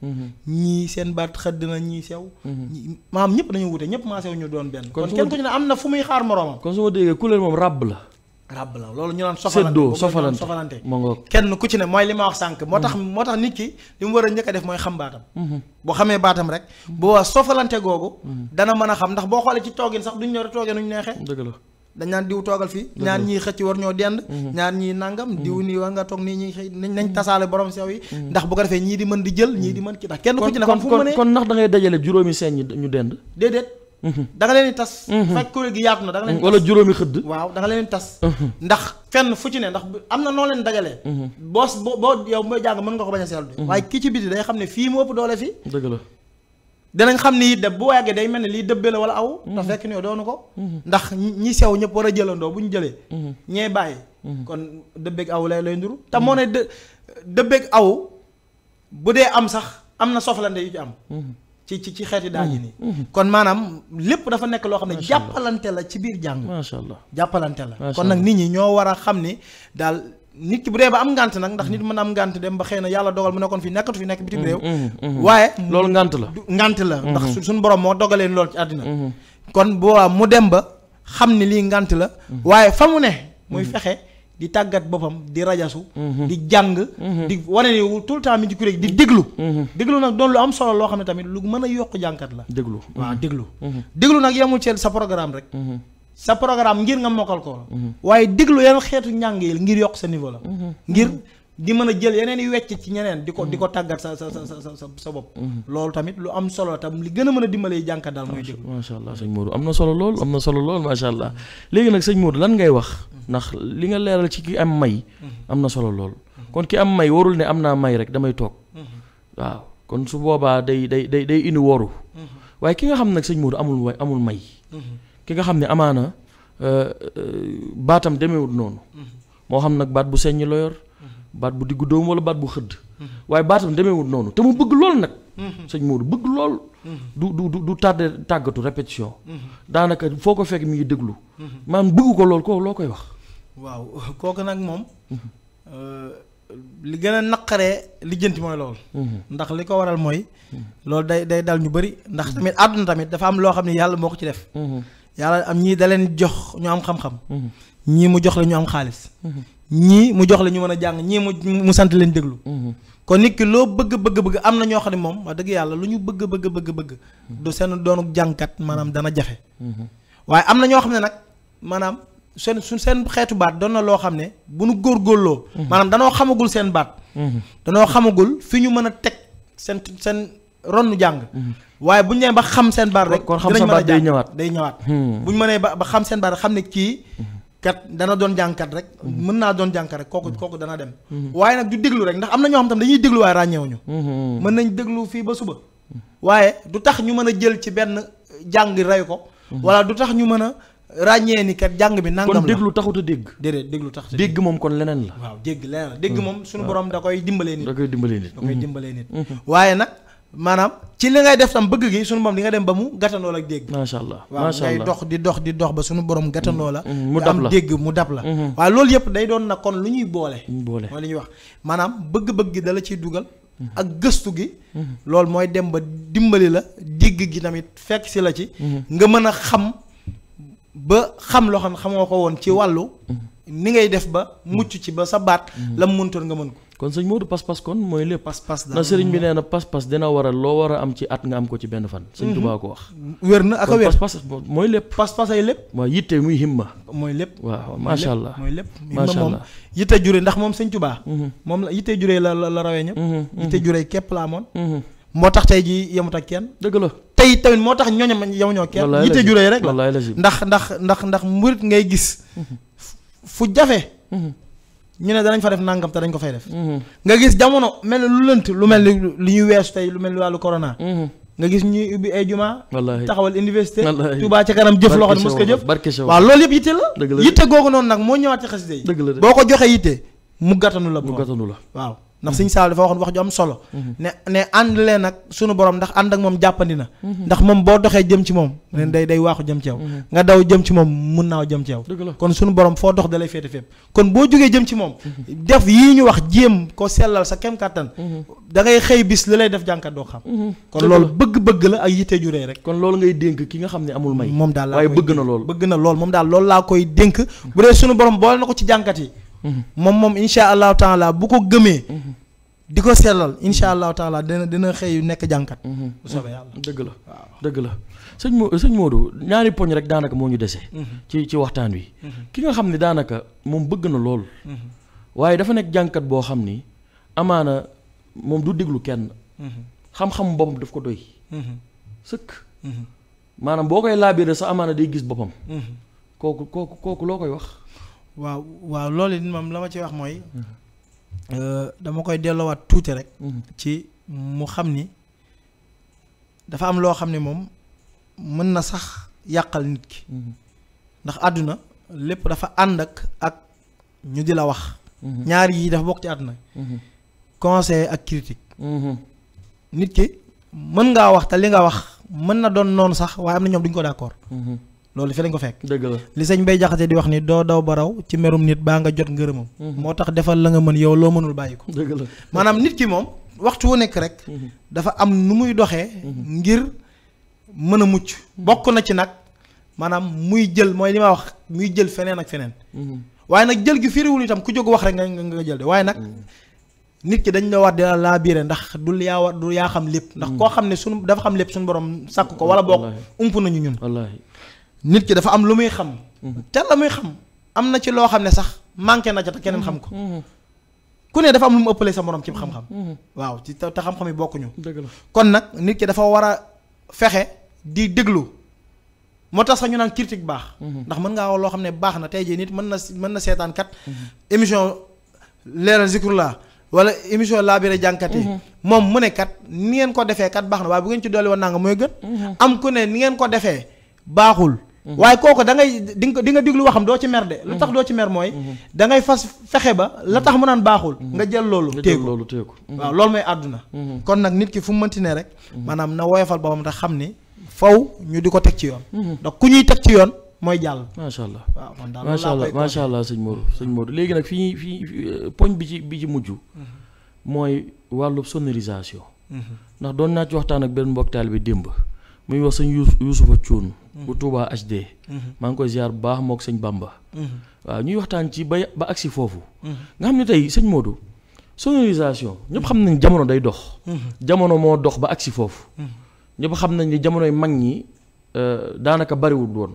ñii seen baat xëdd na ñii sew maanaam ñëpp dañu wute ñëpp maa sew ñu doon benn kon kenn ku ci ne am na fu muy xaar moroomam kon su ma déggee kuréel moom ràbb la loolu ñu naan sofalante kenn ku ci ne mooy li ma wax sànq moo tax nit ki li mu war a njëkk a def mooy xam baatam boo xamee baatam rek boo sofalante googu dana mën a xam ndax boo xoolee ci toogin sax duñ ñëw rek toogee nuñ neexee dëgg la dañ naan diw toogal fii ñaar ñii xëcc war ñoo dend ñaar ñii nangam diw nii war nga toog nii ñi xëy nañ tasaale borom sew yi ndax bu ko defee ñii di mën di jël ñii di mën ki ndax kenn ku ci ne xam fu mu mënee kon ndax da ngay dajale juróomi seen ñu dend déedéet da nga leen di tas fekk kuréel gi yaatu na da nga leen di tas wala juróomi xëdd waaw da nga leen di tas ndax fenn fu ci ne ndax am na noo leen dajalee boo yow mooy jàng mën nga ko bañ a seetlu waaye kii ci biti day xam ne fii mu ëpp doole fii dëgg la danañ xam ni it bu yàggee day mel ne lii dëbbee la wala aw te fekk ni doonu ko ndax ñi sew ñëpp war a jëlandoo bu ñu jëlee ñee bàyyi kon dëbbeeg aw lay nduru te moo ne dëbbeeg aw bu dee am sax am na sofalante yu ci am ci xeeti daal yi nii kon maanaam lépp dafa nekk loo xam ne jàppalante la ci biir jàng masha Allah jàppalante la kon nag nit ñi ñoo war a xam ni daal nit ki bu dee ba am ngànt nag ndax nit mën a am ngànt dem ba xëy na yàlla dogal mu nekkoon fii nekkatu fi nekk bitim réew waaye loolu ngànt la ndax suñu borom moo dogalee loolu ci àddina kon boobaa mu dem ba xam ni lii ngànt la waaye fa mu ne muy fexe di tàggat boppam di rajasu di jàng di wane ni tout le temps mi ci kuréel di déglu nag doon lu am solo loo xam ne tamit lu mën a yokk jànkat la waaw déglu nag yemul ci sa programme rek sa programme ngir nga mokkal ko la waaye déglu yeneen xeetu njàng yi ngir yokk sa niveau la ngir di mën a jël yeneen yu wecc ci ñeneen di ko tàggat sa bopp loolu tamit lu am solo tam li gën a mën a dimbalee jànkat daal mooy déglu macha allah sëñ Modou am na solo lool macha allah léegi nag sëñ Modou lan ngay wax ndax li nga leeral ci ki am may am na solo lool kon ki am may warul ne am naa may rek damay toog waaw kon su boobaa day indi woru waaye ki nga xam nag sëñ Modou amul may ki nga xam ne amaana baatam demewut noonu moo xam nag baat bu seññ la yor baat bu diggu dóom wala baat bu xëdd waaye baatam demeewul noonu te mu bëgg lool nag sëñ Modou bëgg lool du tàggatu répétition daanaka foo ko fekk mi ngi déglu maanaam bëgg ko lool ko loo koy wax waaw kooku nag moom li gën a naqaree lijjanti mooy loolu ndax li ko waral mooy loolu day dal ñu bari ndax tamit àdduna tamit dafa am loo xam ne yàlla moo ko ci def yàlla am ñii da leen jox ñu am xam-xam ñii mu jox la ñu am xaalis ñii mu jox la ñu mën a jàng ñii mu sant leen déglu kon nit ki loo bëgg am na ñoo xam ne moom wax dëgg yàlla lu ñu bëgg du seen doonu jàngkat maanaam dana jafe waaye am na ñoo xam ne nag maanaam seen xeetu baat doon na loo xam ne bu nu góorgóorloo maanaam danoo xamagul seen baat danoo xamagul fi ñu mën a teg seen ronnu jàng. waaye bu ñu nee ba xam seen baat rek. kon xam sa baat day ñëwaat day ñëwaat. bu ñu mënee ba xam seen baat rek xam ne kii. kat dana doon jàngkat rek. mën naa doon jàngkat rek kooku dana dem. waaye nag du déglu rek ndax am na ñoo xam tam dañuy déglu waaye ràññeewuñu. mën nañ déglu fii ba suba. waaye du tax ñu mën a jël ci benn jàng rey ko. wala du tax ñu mën a ràññee ni kat jàng bi nangam la kon déglu taxut a dégg. déedéet déglu tax dégg moom kon leneen la. waaw dégg leneen la dégg moom suñu borom da koy dimbalee nit. da koy dimbalee nit. waaye nag maanaam ci li ngay def tam bëgg gi suñu borom di nga dem ba mu gàttandoo la ak dégg. macha allah waaw ngay di dox ba suñu borom gàttandoo la. mu dab la am dégg mu dab la. waaye loolu yëpp day doon nag kon lu ñuy boole. mooy li ñuy wax maanaam bëgg-bëgg gi dala ciy dugal. ak gëstu gi. loolu mooy dem ba dimbali la dégg gi tamit fekk si la ci. nga mën a xam ba xam loo xam ne xamoo ko woon ci wàllu. ni ngay def ba mucc ci ba sa baat. la mu mëntoon nga mën ko. kon sëñ Modou pas-pas kon mooy lépp. pas-pas na sëriñ bi nee na pas-pas dina waral loo war a am ci at nga am ko ci benn fan. sëñ Tuubaa ko wax. wér na ak a wér pas-pas mooy lépp. pas-pas ay lépp. mooy yitte muy himma. mooy lépp waaw macha allah mooy lépp. macha allah moom yitte jure ndax moom sëñ Tuubaa. moom la yitte jure la rawee ñëpp. yitte jure képp la amoon. moo tax tey jii yemut ak kenn. dëgg la tey tamit moo tax ñooñam yemuñoo kenn. yitte jure rek la ndax murit ngay gis. fu jafe. ñu ne danañ fa def nangam te dañ ko fay def. nga gis jamono mel ni lu lënt lu mel ni li ñuy weesu tey lu mel ni wàllu corona. nga gis ñuy ubbi ay juma. taxawal université. Touba ca kanam jëf loxo mos ko jëf. waaw loolu yëpp yitte la. yitte googu noonu nag moo ñëwaat ci xasida yi. boo ko joxee yitte mu gàttanu la. waaw. ndax Sëñ Saaliw dafa waxoon wax ju am solo. ne ànd leen nag sunu borom ndax ànd ak moom jàppandi na. ndax moom boo doxee jëm ci moom. day waaxu jëm ci yow. nga daw jëm ci moom mun naaw jëm ci yow. kon sunu borom foo dox da lay féete fépp. kon boo jógee jëm ci moom. def yii ñu wax jéem ko sellal sa kem kàttan. da ngay xëy bis li lay def jànkat doo xam. kon loolu bëgg-bëgg la ak yitte juree rek. kon loolu ngay dénk ki nga xam ne amul may. moom daal waaye bëgg na lool bëgg na lool moom daal loolu laa koy dénk. bu dee sunu borom boole na ko ci jànkat yi. moom insha allahu taala bu ko gëmee. di ko sellal insha allahu taala dina xëy nekk jànkat. bu soobee yàlla dëgg la waaw dëgg la sëñ Modou ñaari poñ rek daanaka moo ñu dese. ci waxtaan wi. ki nga xam ne daanaka moom bëgg na lool. waaye dafa nekk jànkat boo xam ni amaana moom du déglu kenn. xam-xam boppam daf ko doy. sëkk. maanaam boo koy laabiré sa amaana day gis boppam. kooku loo koy wax. waaw loolu it moom la ma ci wax mooy. dama koy delloowaat tuuti rek. ci mu xam ni dafa am loo xam ne moom mën na sax yàqal nit ki. ndax àdduna lépp dafa ànd ak ñu di la wax. ñaar yii dafa bokk ci àdduna. conseil ak critique. nit ki mën ngaa wax te li nga wax mën na doon noonu sax waaye am na ñoom duñ ko d'accord. loolu fi lañ ko fekk. dëgg la li sëñ Bay Jaxate di wax ni doo daw ba raw ci merum nit baa nga jot ngërëmam. moo tax defal la nga mën yow loo mënul bàyyi ko. dëgg la maanaam nit ki moom waxtu wu nekk rek. dafa am nu muy doxee. ngir mën a mucc. bokk na ci nag maanaam muy jël mooy li ma wax muy jël feneen ak feneen. waaye nag jël gi firiwul itam ku jóg wax rek nga jël de waaye nag. nit ki dañ la war di la laabiire ndax du yaa xam lépp. ndax koo xam ne sunu dafa xam lépp suñu borom sàkk ko wala bokk ump nañu ñun. nit ki dafa am lu muy xam. te la muy xam am na ci loo xam ne sax manqué na ca te keneen xam ko. ku ne dafa am lu mu ëppalee sa morom ci xam-xam. waaw ci te xam-xam yi bokkuñu. dëgg la kon nag nit ki dafa war a fexe di déglu moo tax sax ñu naan critique baax. ndax mën ngaa wax loo xam ne baax na tey jii nit mën na seetaan kat. émission leeral zikrullah wala émission laabire jànkat yi. moom mu ne kat ni ngeen ko defee kat baax na waaye bu ngeen ci dolli woon naa nga mooy gën. am ku ne ni ngeen ko defee baaxul. waaye kooku da ngay di nga diglu waxam doo ci mer de. lu tax doo ci mer mooy. da ngay fexe ba la tax mu naan baaxul. nga jël loolu téeku waaw loolu mooy àdduna. kon nag nit ki fu mu mënti ne rek. maanaam na woyofal boppam te xam ni faw ñu di ko teg ci yoon. ndax ku ñuy teg ci yoon mooy jàll. macha allah waaw man daal macha allah sëñ Modou léegi nag fii poñ bi ci mujj. mooy wàllu sonorisation. ndax doon naa ci waxtaan ak benn mbokk taal bi démb. muy wax sëñ Yuusufa Cuun bu Touba HD. maa ngi koy ziar bu baax mook sëñ Bamba. waaw ñuy waxtaan ci ba agsi foofu. nga xam ne tey sëñ Modou sonorisation ñëpp xam nañ jamono day dox. jamono moo dox ba agsi foofu. ñëpp xam nañ ni jamonoy mag ñi daanaka bariwul woon.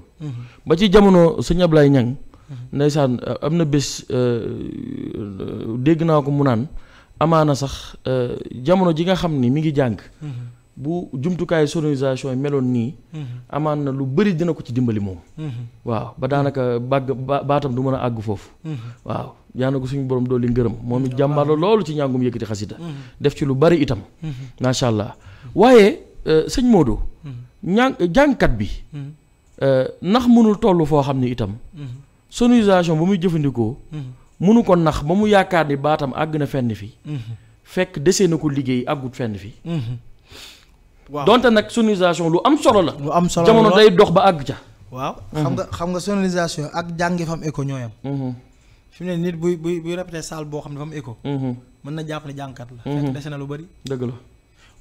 ba ci jamono sëñ Ablaye Ñang ndeysaan am na bés dégg naa ko mu naan amaana sax jamono ji nga xam ni mi ngi jàng. bu jumtukaayu sonorisation yi meloon nii amaan na lu bëri dina ko ci dimbali moom waaw ba daanaka baatam du mën a àgg foofu waaw yaa na ko suñu borom dool li ngërëm moom it jàmbaar la loolu ci njàngum yëkkati xasida def ci lu bari itam macha allah waaye sëñ Modou jàngkat bi ndax mënul toll foo xam ne itam sonorisation ba muy jëfandikoo mënu ko nax ba mu yaakaar ni baatam àgg na fenn fi fekk desee na ko liggéey àggut fenn fi waaw donte nag sonorisation lu am solo la lu am solo jamono day dox ba àgg ca waaw xam nga sonorisation ak jàngi fa am écho ñooyam fi mu ne nit buy répété salle boo xam ne fa am écho mën na jàpp ne jàngkat la fekk dese na lu bari dëgg la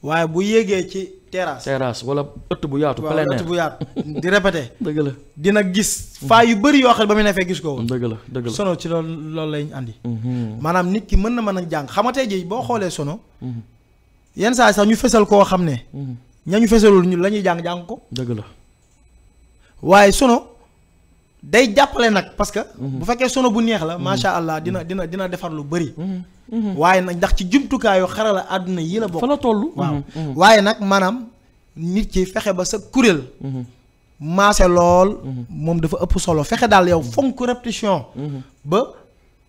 waaye bu yéegee ci terrasse wala ëtt bu yaatu plein air ëtt bu yaatu di répété dëgg la dina gis faa yu bëri yoo xam ne ba mu ne fee gis ko woon dëgg la sono ci loolu lañ andi maanaam nit ki mën a jàng xam nga tey jii boo xoolee sono yenn saa sax ñu fesal koo xam ne ña ñu fesalul ñu la ñuy jàng ko dëgg la waaye sono day jàppale nag parce que bu fekkee sono bu neex la macha allah dina defar lu bëri waaye nag ndax ci jumtukaayu xarala àdduna yi la bokk fa la toll waaw waaye nag maanaam nit ki fexe ba sa kuréel maase lool moom dafa ëpp solo fexe daal yow fonk répétition ba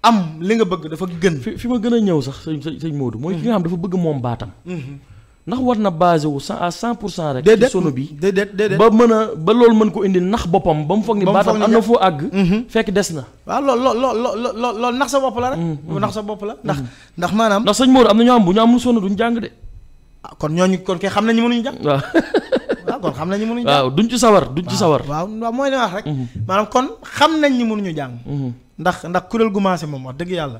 am li nga bëgg dafa gën fi ma gën a ñëw sax sëñ Modou mooy ki nga xam dafa bëgg moom baatam ndax war na basé wu à 100% rek ci sono bi déedéet ba mën a ba loolu mën ko indi nax boppam ba mu foog ni baatam am na foo àgg fekk des na waaw loolu nax sa bopp la rek nax sa bopp la ndax maanaam ndax sëñ Modou am na ñoo am bu ñu amul sono duñ jàng de kon ñooñu kon kay xam nañu mënuñu jàng waaw kon xam nañu mënuñu jàng waaw duñ ci sawar waaw mooy li wax rek maanaam kon xam nañ ñi mënuñu jàng ndax kuréel gu maase moom wax dëgg yàlla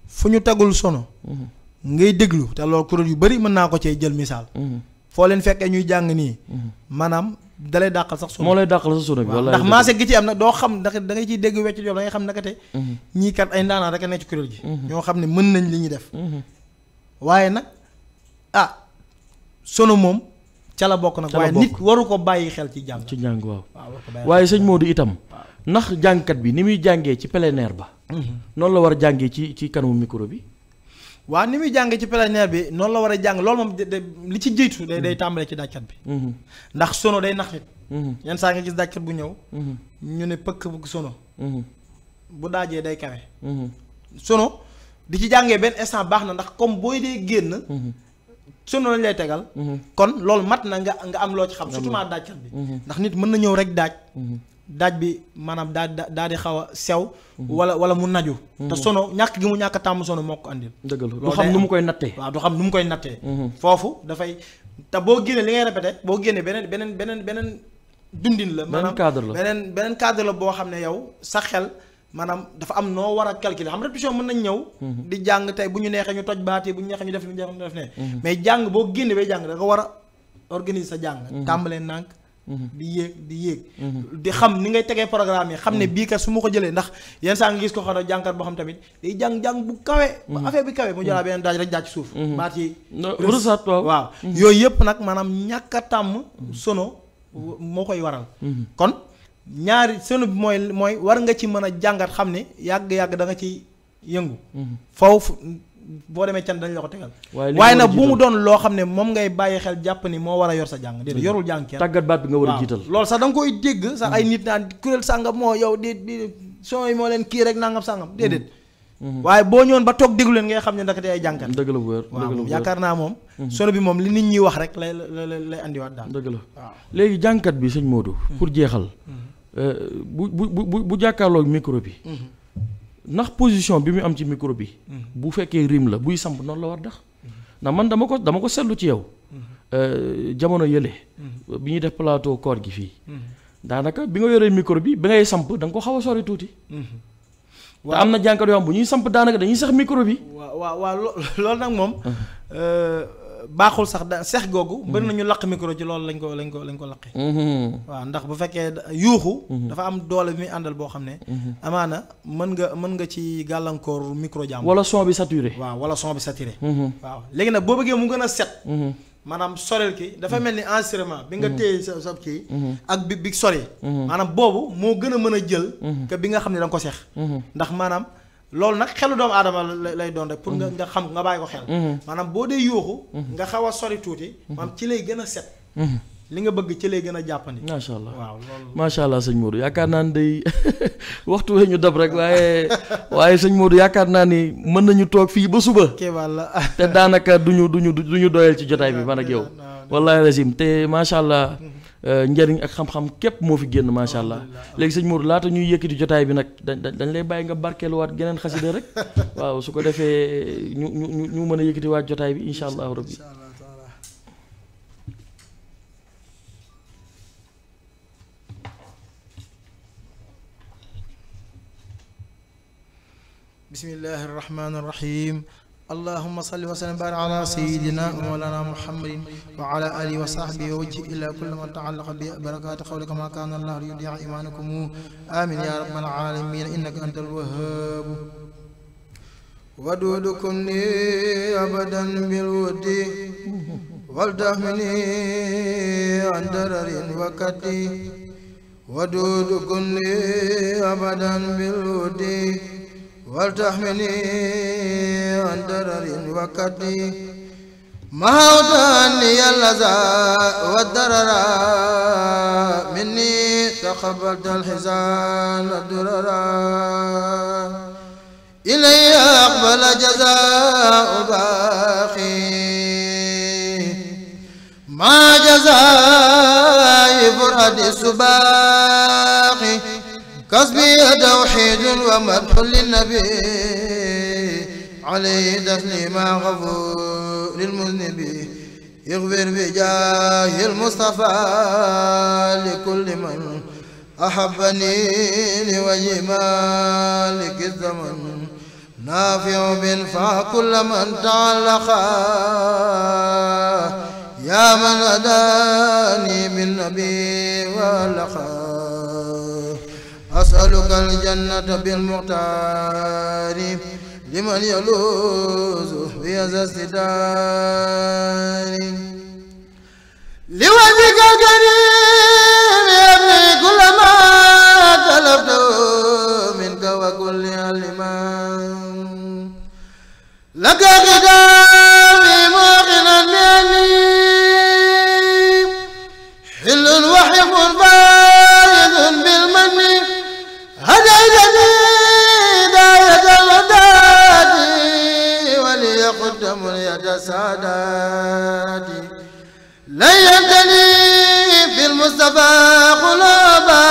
fu ñu tegul sono ngay déglu te loolu kuréel yu bari mën naa ko cee jël misaal foo leen fekkee ñuy jàng nii maanaam dalay dàqal sax sono moo lay dàqal sa sono bi walla ndax maase gi ci am nag doo xam ndax da ngay ciy dégg wecc yow da ngay xam nakate ñii kat ay ndaanaan rek a nekk ci kuréel gi ñoo xam ne mën nañ li ñuy def waaye nag sono moom ca la bokk nag waaye nit waru ko bàyyi xel ci jàng waaw waaye sëñ Modou itam ndax jàngkat bi ni muy jàngee ci plein air ba noonu la war a jàngee ci kanamu micro bi waaw ni muy jàngee ci plein air bi noonu la war a jàng loolu moom li ci jiitu day tàmbalee ci daajkat bi ndax sono day nax nit yenn saa nga gis daajkat bu ñëw ñu ne pëkk bu sono bu daajee day kawe sono di ci jàngee benn instant baax na ndax comme booy dee génn sono lañ lay tegal kon loolu mat na nga am loo ci xam surtout maa daajkat bi ndax nit mën na ñëw rek daaj bi maanaam daa di xaw a sew wala mu naju te sono ñàkk gi mu ñàkk a tàmm sono moo ko andil dëgg la du xam nu mu koy nattee waaw du xam nu mu koy nattee foofu dafay te boo génnee li ngay répété boo génnee beneen dundin la maanaam beneen cadre la boo xam ne yow sa xel maanaam dafa am noo war a calculer xam répétition mën nañ ñëw di jàng tey bu ñu neexee ñu toj baati bu ñu neexee ñu def ne mais jàng boo génnee bay jàng da nga war a organiser sa jàng tàmbalee nànk di yéeg di xam ni ngay tegee programme yi xam ne bii kat su ma ko jëlee ndax yenn saa nga gis ko xam ne jàngkat boo xam tamit day jàng bu kawe ba affaire bi kawe mu jëlaat beneen daaj rek daaj ci suuf baat yi rësaat waaw yooyu yëpp nag maanaam ñàkk a tàmm sono moo koy waral kon ñaari sono bi mooy war nga ci mën a jàngat xam ne yàgg-yàgg da nga ci yëngu foofu boo demee can dañ la ko tegal waaye nag bu mu doon loo xam ne moom ngay bàyyi xel jàpp ni moo war a yor sa jàng déedéet yorul jàng kenn tàggat baat bi nga war a jiital loolu sax da nga koy dégg sax ay nit naan kuréel sàngam moo yow di son yi moo leen kii rek nangam sàngam déedéet waaye boo ñëwoon ba toog déglu leen ngay xam ne ndakate ay jàngkat dëgg la bu wér waaw yaakaar naa moom sono bi moom li nit ñi wax rek lay andiwaat daal dëgg la waaw léegi jàngkat bi sëñ Modou pour jeexal bu jàkkaarloog micro bi ndax position bi mu am ci micro bi bu fekkee rime la buy samp noonu la war dax ndax man dama ko seetlu ci yow jamono yële bi ñuy def plateau koor gi fii daanaka bi nga yoree micro bi ngay samp da nga ko xaw a sori tuuti te am na jànkat yoo xam bu ñuy samp daanaka dañuy sax micro bi waaw loolu nag moom baaxul sax seex googu bëri nañu laq micro ci loolu lañ ko laqee waaw ndax bu fekkee yuuxu dafa am doole bi muy àndal boo xam ne amaana mën nga ci gàllankoor micro jàmm wala son bi saturé wala son bi saturé waaw léegi nag boo bëggee mu gën a set maanaam soreel ki dafa mel ni enregistrement bi nga téye sa kii ak bi sori maanaam boobu moo gën a mën a jël que bi nga xam ne da nga ko seex ndax maanaam loolu nag xelu doomu aadama lay doon rek pour nga xam nga bàyyi ko xel maanaam boo dee yuuxu nga xaw a sori tuuti maanaam ci lay gën a set li nga bëgg ci lay gën a jàppandi macha allah waaw loolu macha allah sëñ Modou yaakaar naa ni day waxtu wee ñu dab rek waaye sëñ Modou yaakaar naa ni mën nañu toog fii ba suba kéemaan la te daanaka duñu doyal ci jotaay bi man ak yow wallahi lazim te macha allah njëriñ ak xam-xam képp moo fi génn macha allah léegi sëñ Modou laata ñuy yëkkati jotaay bi nag dañ lay bàyyi nga barkeeluwaat geneen xasida rek waaw su ko defee ñu mën a yëkkati waat jotaay bi incha allahu rabbi bismillahi irrahmani irrahim allahuma salli wa sallim barik ala sayidina wa mawlana muhammadin wa ala alihi wa sahbihi wa wajhi ila kulli man taallaqa bi barakati qawlika ma kana allah yudi'a imanakum amin ya rabbal alamin innaka antal wahhab wadudukum li abadan bil wudi wal tahmini an dararin wa kati wadudukum li abadan bil wudi ولتحمني عن درر وكدي محوت عني اللذى والدرر مني تقبلت الحزان الدرر إلي أقبل جزاء باقي ما جزاء فرد السباقي كسبي توحيد ومدح للنبي عليه تسليما غفور للمذنب يغفر بجاه المصطفى لكل من أحبني لوجه مالك الزمن نافع بنفع كل من تعلق يا من هداني بالنبي واللقى أسألك الجنة بالمختار لمن يلوذ بهذا الستار لوجهك الكريم يبني كل ما طلبته منك وكل علمان لك ختامي موقنا بأني حل وحب فائز بالمن هديتني داية الوداد وليقدم اليد ساداتي ليتني في المصطفى قلوبا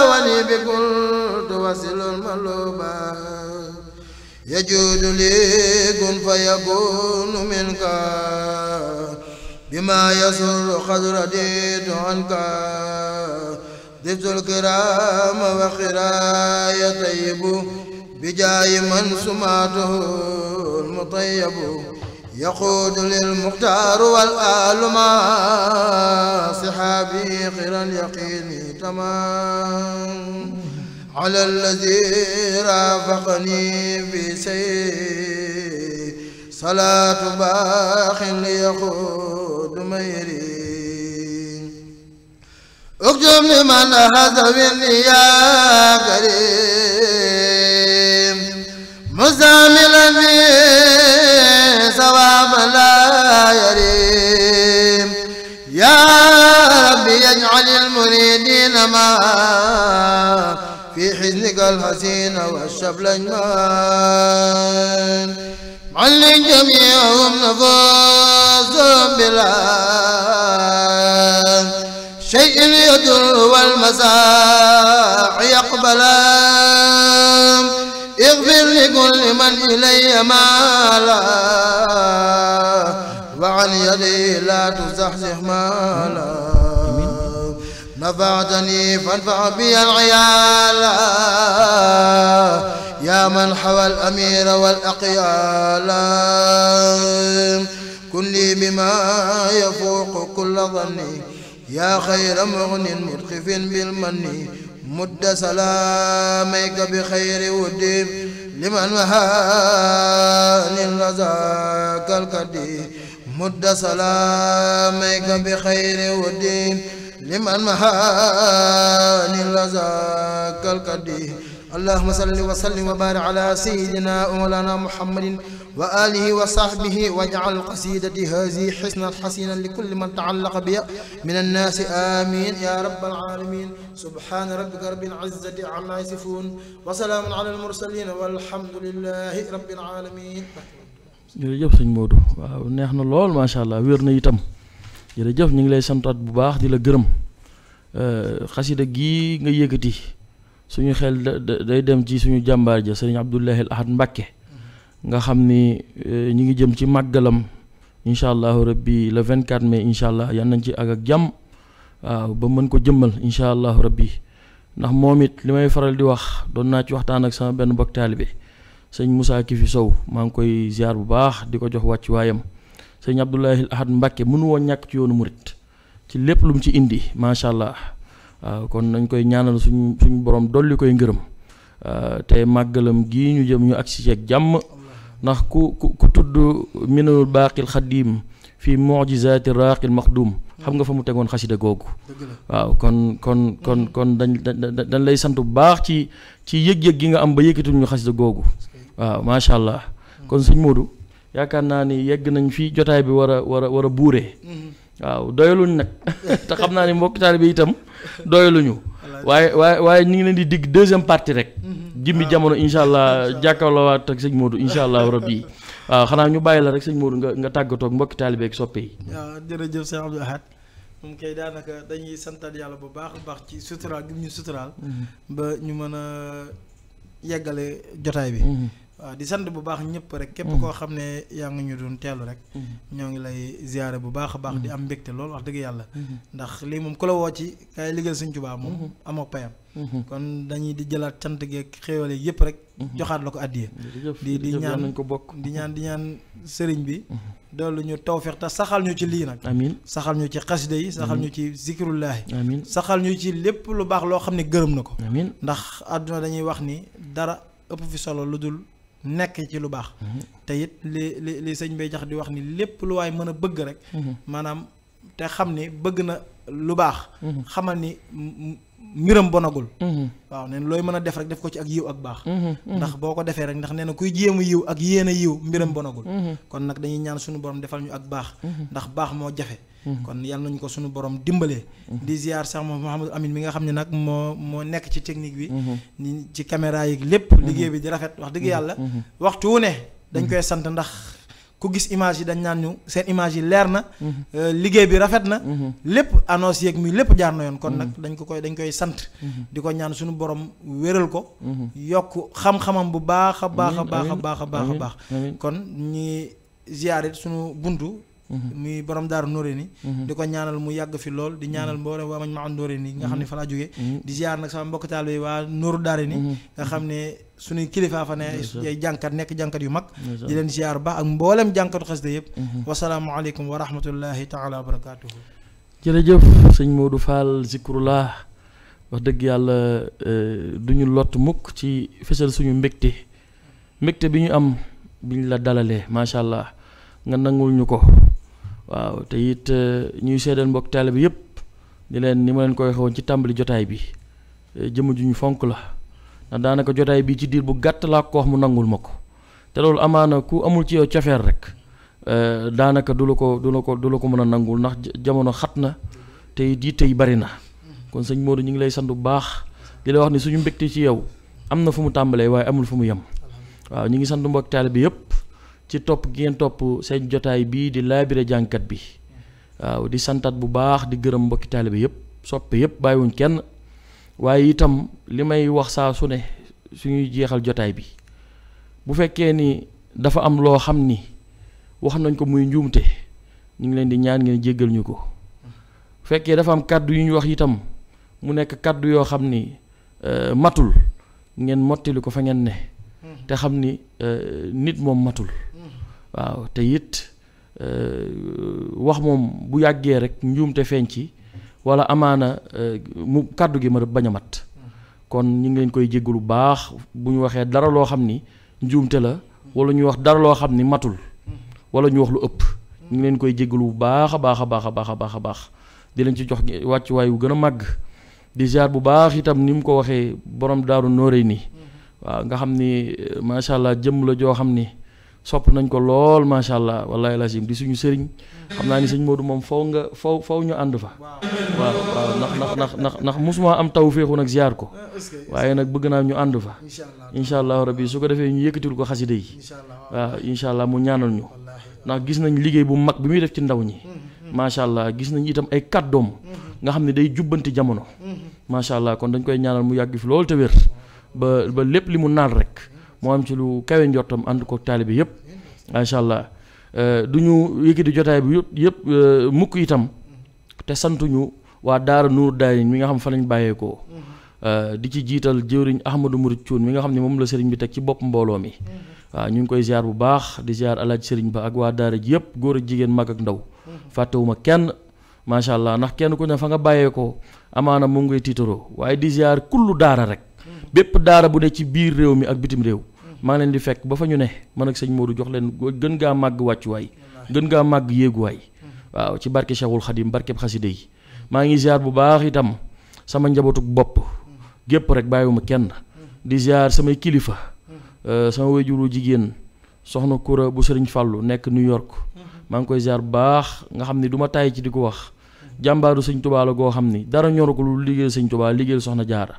ولي بكل توصل الملوبا يجود لي كن فيكون منك بما يسر قد رديت عنك ضفت الكرام وخرايا طيب بجاي من سماته المطيب يقود للمختار والآل مع صحابي خير اليقين تمام على الذي رافقني في سير صلاة باخ ليقود ميري اكتب لمن أخذ مني يا كريم مزاملا بي ثواب لا يريم يا ربي يجعل المريدين ما في حزنك الحسين والشبل اجمال علم جميعهم نفوسهم بلا شيء يدر والمساع يقبلا اغفر لكل من إلي مالا وعن يدي لا تزحزح مالا نفعتني فانفع بي العيال يا من حوى الأمير والأقيال كن لي بما يفوق كل ظني يا خير مغن مدخف بالمن مد سلاميك بخير ودي لمن مهان رزاك الكدي مد سلاميك بخير ودي لمن مهان رزاك الكدي allahumma salli wa sallim wa barik ala sayyidina wa mawlana muhammadin wa alihi wa sahbihi waj'al qasidati hazihi hisnan hasinan li kulli man ta'allaqa biha min an-nas amin ya rabbal alamin subhana rabbika rabbil izzati amma yasifun wa salamun ala al-mursalin walhamdulillahi rabbil alamin. jërëjëf sëñ Modou waaw neex na lool macha allah wér na itam jërëjëf ñu ngi lay santaat bu baax di la gërëm xasida gii nga yëkkati suñu xel day dem ci suñu jàmbaar ja sëriñ Abdoulahi al Ahad Mbacké nga xam ni ñu ngi jëm ci màggalam incha allahu rabbi le 24 mai incha allah yan nañ ci ak jàmm waaw ba mën ko jëmmal incha allahu rabbi ndax moom it li may faral di wax doon naa ci waxtaan ak sama benn mbokk taalibe sëñ Moussa Kifi Sow maa ngi koy ziar bu baax di ko jox wàcc waayam sëñ Abdoulahi al Ahad Mbacké mënu woon ñàkk ci yoonu murit ci lépp lu mu ci indi macha allah waaw kon nañ koy ñaanal suñu borom dolli koy ngërëm te màggalam gii ñu jëm ñu agsi ci ak jàmm ndax ku tudd minanul baaqil xadim fii mujizaati raaqil maxdum xam nga fa mu tegoon xasida googu waaw kon dañ lay sant bu baax ci yëg-yëg gi nga am ba yëkkatul ñu xasida googu waaw macha allah kon sëñ Modou yaakaar naa ni yegg nañ fii jotaay bi war a buuree waaw doyaluñ nag te xam naa ni mbokk taalibe bi itam doyaluñu waaye ñu ngi leen di digg deuxième partie rek jimmi jamono incha allah jàkkaarloowaat ak sëñ Modou incha allah rabbi waaw xanaa ñu bàyyi la rek sëñ Modou nga tàggatoo ak mbokki taalibe ak soppe yi. waaw jërëjëf sëñ Abdou Ahad moom kay daanaka dañuy santaat yàlla bu baax a baax ci suturaal gi ñu suturaal ba ñu mën a yeggale jotaay bi. waaw di sant bu baax ñëpp rek képp koo xam ne yaa ngi ñu doon teelu rek ñoo ngi lay ziyaare bu baax a baax di am mbégte lool wax dëgg yàlla ndax lii moom ku la woo ci kay liggéeyal Sëñ Tuubaa moom amoo payam kon dañuy di jëlaat cant geeg xéewale yëpp rek joxaat la ko àddiya di ñaan nañ ko bokk di ñaan sëriñ bi doolu ñu tawfeex te saxal ñu ci lii nag amiin saxal ñu ci xasida yi saxal ñu ci zikrullaahi amiin saxal ñu ci lépp lu baax loo xam ne gërëm na ko amiin ndax àdduna dañuy wax ni dara ëpp fi solo lu dul nekk ci lu baax te it li sëñ Bay Jax di wax ni lépp lu waay mën a bëgg rek maanaam te xam ni bëgg na lu baax xamal ni mbiram bonagul waaw neen looy mën a def rek def ko ci ak yiw ak baax ndax boo ko defee rek ndax nee na kuy jéemu yiw ak yéen a yiw mbiram bonagul kon nag dañuy ñaan suñu borom defal ñu ak baax ndax baax moo jafe kon yàlla nañu ko suñu borom dimbalee di ziar sax moom Mouhamadou Amine mi nga xam ne nag moo nekk ci technique bi ni ci caméra yi lépp liggéey bi di rafet wax dëgg yàlla waxtu wu ne dañ koy sant ndax ku gis image yi dañ naan ñu seen image yi leer na liggéey bi rafet na lépp annonce yeeg mi lépp jaar na yoon kon nag dañ koy sant di ko ñaan suñu borom wéral ko yokk xam-xamam bu baax a baax a baax a baax a baax a baax kon ñi ziarit suñu buntu muy borom daaru Noreyni di ko ñaanal mu yàgg fi lool di ñaanal mboolem waa mañ ma an Noreyni nga xam ne fa laa jógee di ziar nag sama mbokk taal bi waa Nooru Daarayni nga xam ne suñuy kilifaa fa ne ay jànkat nekk jànkat yu mag di leen ziar ba ak mboolem jànkatu xasida yëpp wasalaamualeykum wa rahmatullahi taala wa barakatuhu jërëjëf sëñ Modou Fall zikrullah wax dëgg yàlla duñu lott mukk ci fësal suñu mbégte bi ñu am biñ la dalalee macha allah nga nangul ñu ko waaw te it ñuy seedal mbokk taalibe bi yëpp di leen ni ma leen koy xewoon ci tàmbali jotaay bi jëmm ju ñu fonk la ndax daanaka jotaay bi ci diir bu gàtt laa ko wax mu nangul ma ko te loolu amaana ku amul ci yow cofeer rek daanaka du la ko mën a nangul ndax jamono xat na te it yitte yi bari na kon sëñ Modou ñu ngi lay sant bu baax di la wax ni suñu mbégte ci yow am na fu mu tàmbalee waaye amul fu mu yem waaw ñu ngi sant mbokk taalibe bi yëpp ci topp gi ngeen topp seen jotaay bii di laabire jànkat bi waaw di santat bu baax di gërëm mbokki taalibe yëpp soppe yëpp bàyyiwuñ kenn waaye itam li may wax saa su ne suñuy jeexal jotaay bi bu fekkee ni dafa am loo xam ni wax nañ ko muy njuumte ñu ngi leen di ñaan ngeen jéggal ñu ko bu fekkee dafa am kàddu yu ñu wax itam mu nekk kàddu yoo xam ni matul ngeen mottali ko fa ngeen ne te xam ni nit moom matul waaw te it wax moom bu yàggee rek njuumte feeñ ci wala amaana mu kàddu gi ma bañ a mat kon ñu ngi leen koy jéggalu baax bu ñu waxee dara loo xam ni njuumte la wala ñu wax dara loo xam ni matul wala ñu wax lu ëpp ñu ngi leen koy jéggalu bu baax a baax a baax a baax a baax a baax di leen ci jox wàccuwaay wu gën a màgg di ziar bu baax itam ni mu ko waxee borom daaru Noreyni waaw nga xam ni macha allah jëmm la joo xam ni sopp nañ ko lool macha allah wallahi lazim di suñu sëriñ xam naa ni sëñ Modou moom faw ñu ànd fa waaw ndax mosuma am tawféexu nag ziar ko waaye nag bëgg naa ñu ànd fa incha allah rabbi su ko defee ñu yëkkatil ko xasida yi waaw incha allah mu ñaanal ñu ndax gis nañ liggéey bu mag bi muy def ci ndaw ñi macha allah gis nañ itam ay kàddoom nga xam ne day jubbanti jamono macha allah kon dañ koy ñaanal mu yàgg fi loolu te wér ba lépp li mu naan rek moo am ci lu kawe njottam ànd ko taalibe yëpp macha allah du ñu yëkkati jotaay bi yëpp mukk itam te santuñu waa daara Nuur Daay mi nga xam fa lañ bàyyeekoo di ci jiital jëwriñ Ahmadou Murid Cuun mi nga xam ne moom la sëriñ bi teg ci bopp mbooloo mi waaw ñu ngi koy ziar bu baax di ziar alaaj sëriñ ba ak waa daara ji yëpp góor ak jigéen mag ak ndaw fàttewuma kenn macha allah ndax kenn ku ne fa nga bàyyeekoo amaana moom ngay tiitaroo waaye di ziar kullu daara rek bépp daara bu ne ci biir réew mi ak bitim réew maa leen di fekk ba fa ñu ne man ak sëñ Modou jox leen gën gaa màgg wàccuwaay gën gaa màgg yéeguwaay waaw ci barke Cheikhul Khadim barkeb xaside yi maa ngi ziar bu baax itam sama njabootuk bopp gépp rek bàyyiwuma kenn di ziar samay kilifa sama wayjuru jigéen soxna Koura bu Sëriñ Fàllu nekk New York maa ngi koy ziar bu baax nga xam ni du ma tàyyi ci di ko wax jàmbaaru sëñ Tuubaa la goo xam ni dara ñoru ko lu liggéeyal sëñ Tuubaa liggéeyal soxna Jaara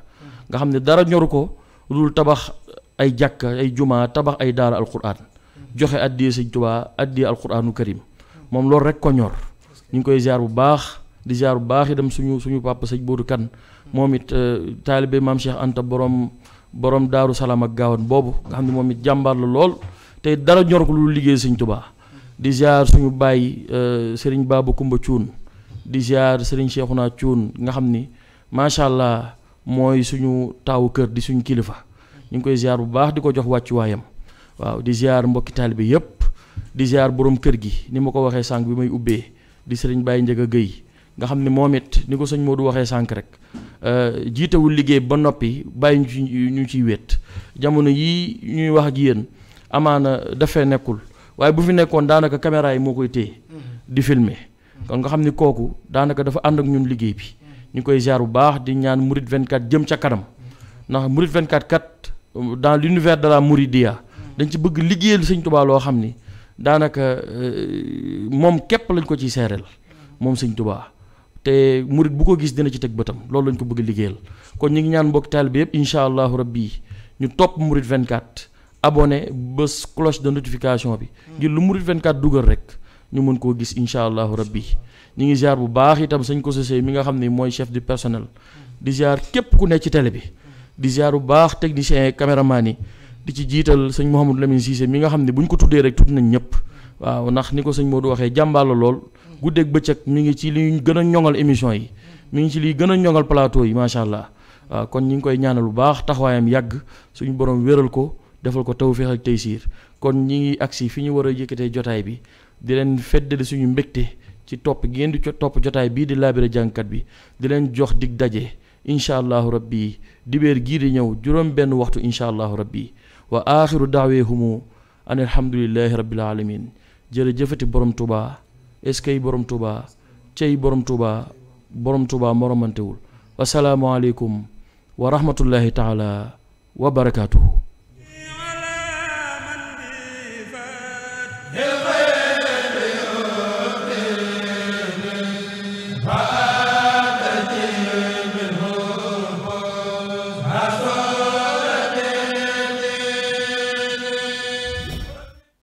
nga xam ne dara ñoru ko lu tabax ay jàkka ay jumaa tabax ay daara alquran joxe addiyee sëñ Tuubaa addiyee alquranu karim moom loolu rek ko ñor ñu ngi koy ziar bu baax di ziar bu baax itam suñu papa sëñ Boodu Kan moom it taalibe maam Cheikh Anta borom Daaru Salaam ak Gaawan boobu nga xam ne moom it jàmbaar la lool te dara ñor ko lu liggéey sëñ Tuubaa di ziar suñu bàyyi sëriñ Baaba Kumba Cuun di ziar sëriñ Cheikhouna Cuun nga xam ni macha allah mooy suñu taawu kër di suñu kilifa ñu ngi koy ziar bu baax di ko jox wàccuwaayam waaw di ziar mbokki taalibe yépp di ziar borom kër gi ni ma ko waxee sànq bi may ubbee di sëriñ Baye Ndiaga Guèye nga xam ne moom it ni ko sëñ Modou waxee sànq rek jiitewul liggéey ba noppi bàyyi ñu ciy wéet jamono yii ñuy wax ak yéen amaana dafee nekkul waaye bu fi nekkoon daanaka caméra yi moo koy téye di filmer kon nga xam ni kooku daanaka dafa ànd ak ñun liggéey bi ñu koy ziar bu baax di ñaan Mouride 24 jëm ca kanam ndax Mouride 24 kat dans l'univers de la Mouridia dañ ci bëgg liggéeyal sëñ Tuubaa loo xam ni daanaka moom képp lañ ko ciy seereel moom sëñ Tuubaa te murid bu ko gis dina ci teg bëtam loolu lañ ko bëgg liggéeyal kon ñu ngi ñaan mbokki taalibe yëpp incha allahu rabbi ñu topp Mouride 24 abonné bés cloche de notification bi ngir lu Mouride 24 dugal rek ñu mën koo gis incha allahu rabbi ñu ngi ziar bu baax itam sëñ ko sosé mi nga xam ni mooy chef du personnel di ziar képp ku nekk ci télé bi di ziar bu baax technicien yi caméraman yi di ci jiital sëñ Mouhamadou Lamine Cissé mi nga xam ne bu ñu ko tuddee rek tudd nañ ñëpp waaw ndax ni ko sëñ Modou waxee jàmbaar la lool guddeeg bëccëg mi ngi ci li gën a ñoŋal émission yi mi ngi ci liy gën a ñoŋal plateau yi macha allah waaw kon ñu ngi koy ñaanal bu baax taxawaayam yàgg suñu borom wéral ko defal ko tawfeex ak taysiir kon ñi ngi agsi fi ñu war a yëkkatee jotaay bi di leen feddali suñu mbégte ci topp gi ngeen di topp jotaay bii di laabire jàngkat bi di leen jox dig daje incha allahu rabbi dibéer gii di ñëw juróom benn waxtu incha allahu rabbi wa aaxiru daaweehumu an alhamdulillahi rabbil alamin jërëjëfati borom Touba est-ce que borom Touba cey borom Touba moromantewul wasalaamualeykum wa rahmatullahi taala wa barakaatuhu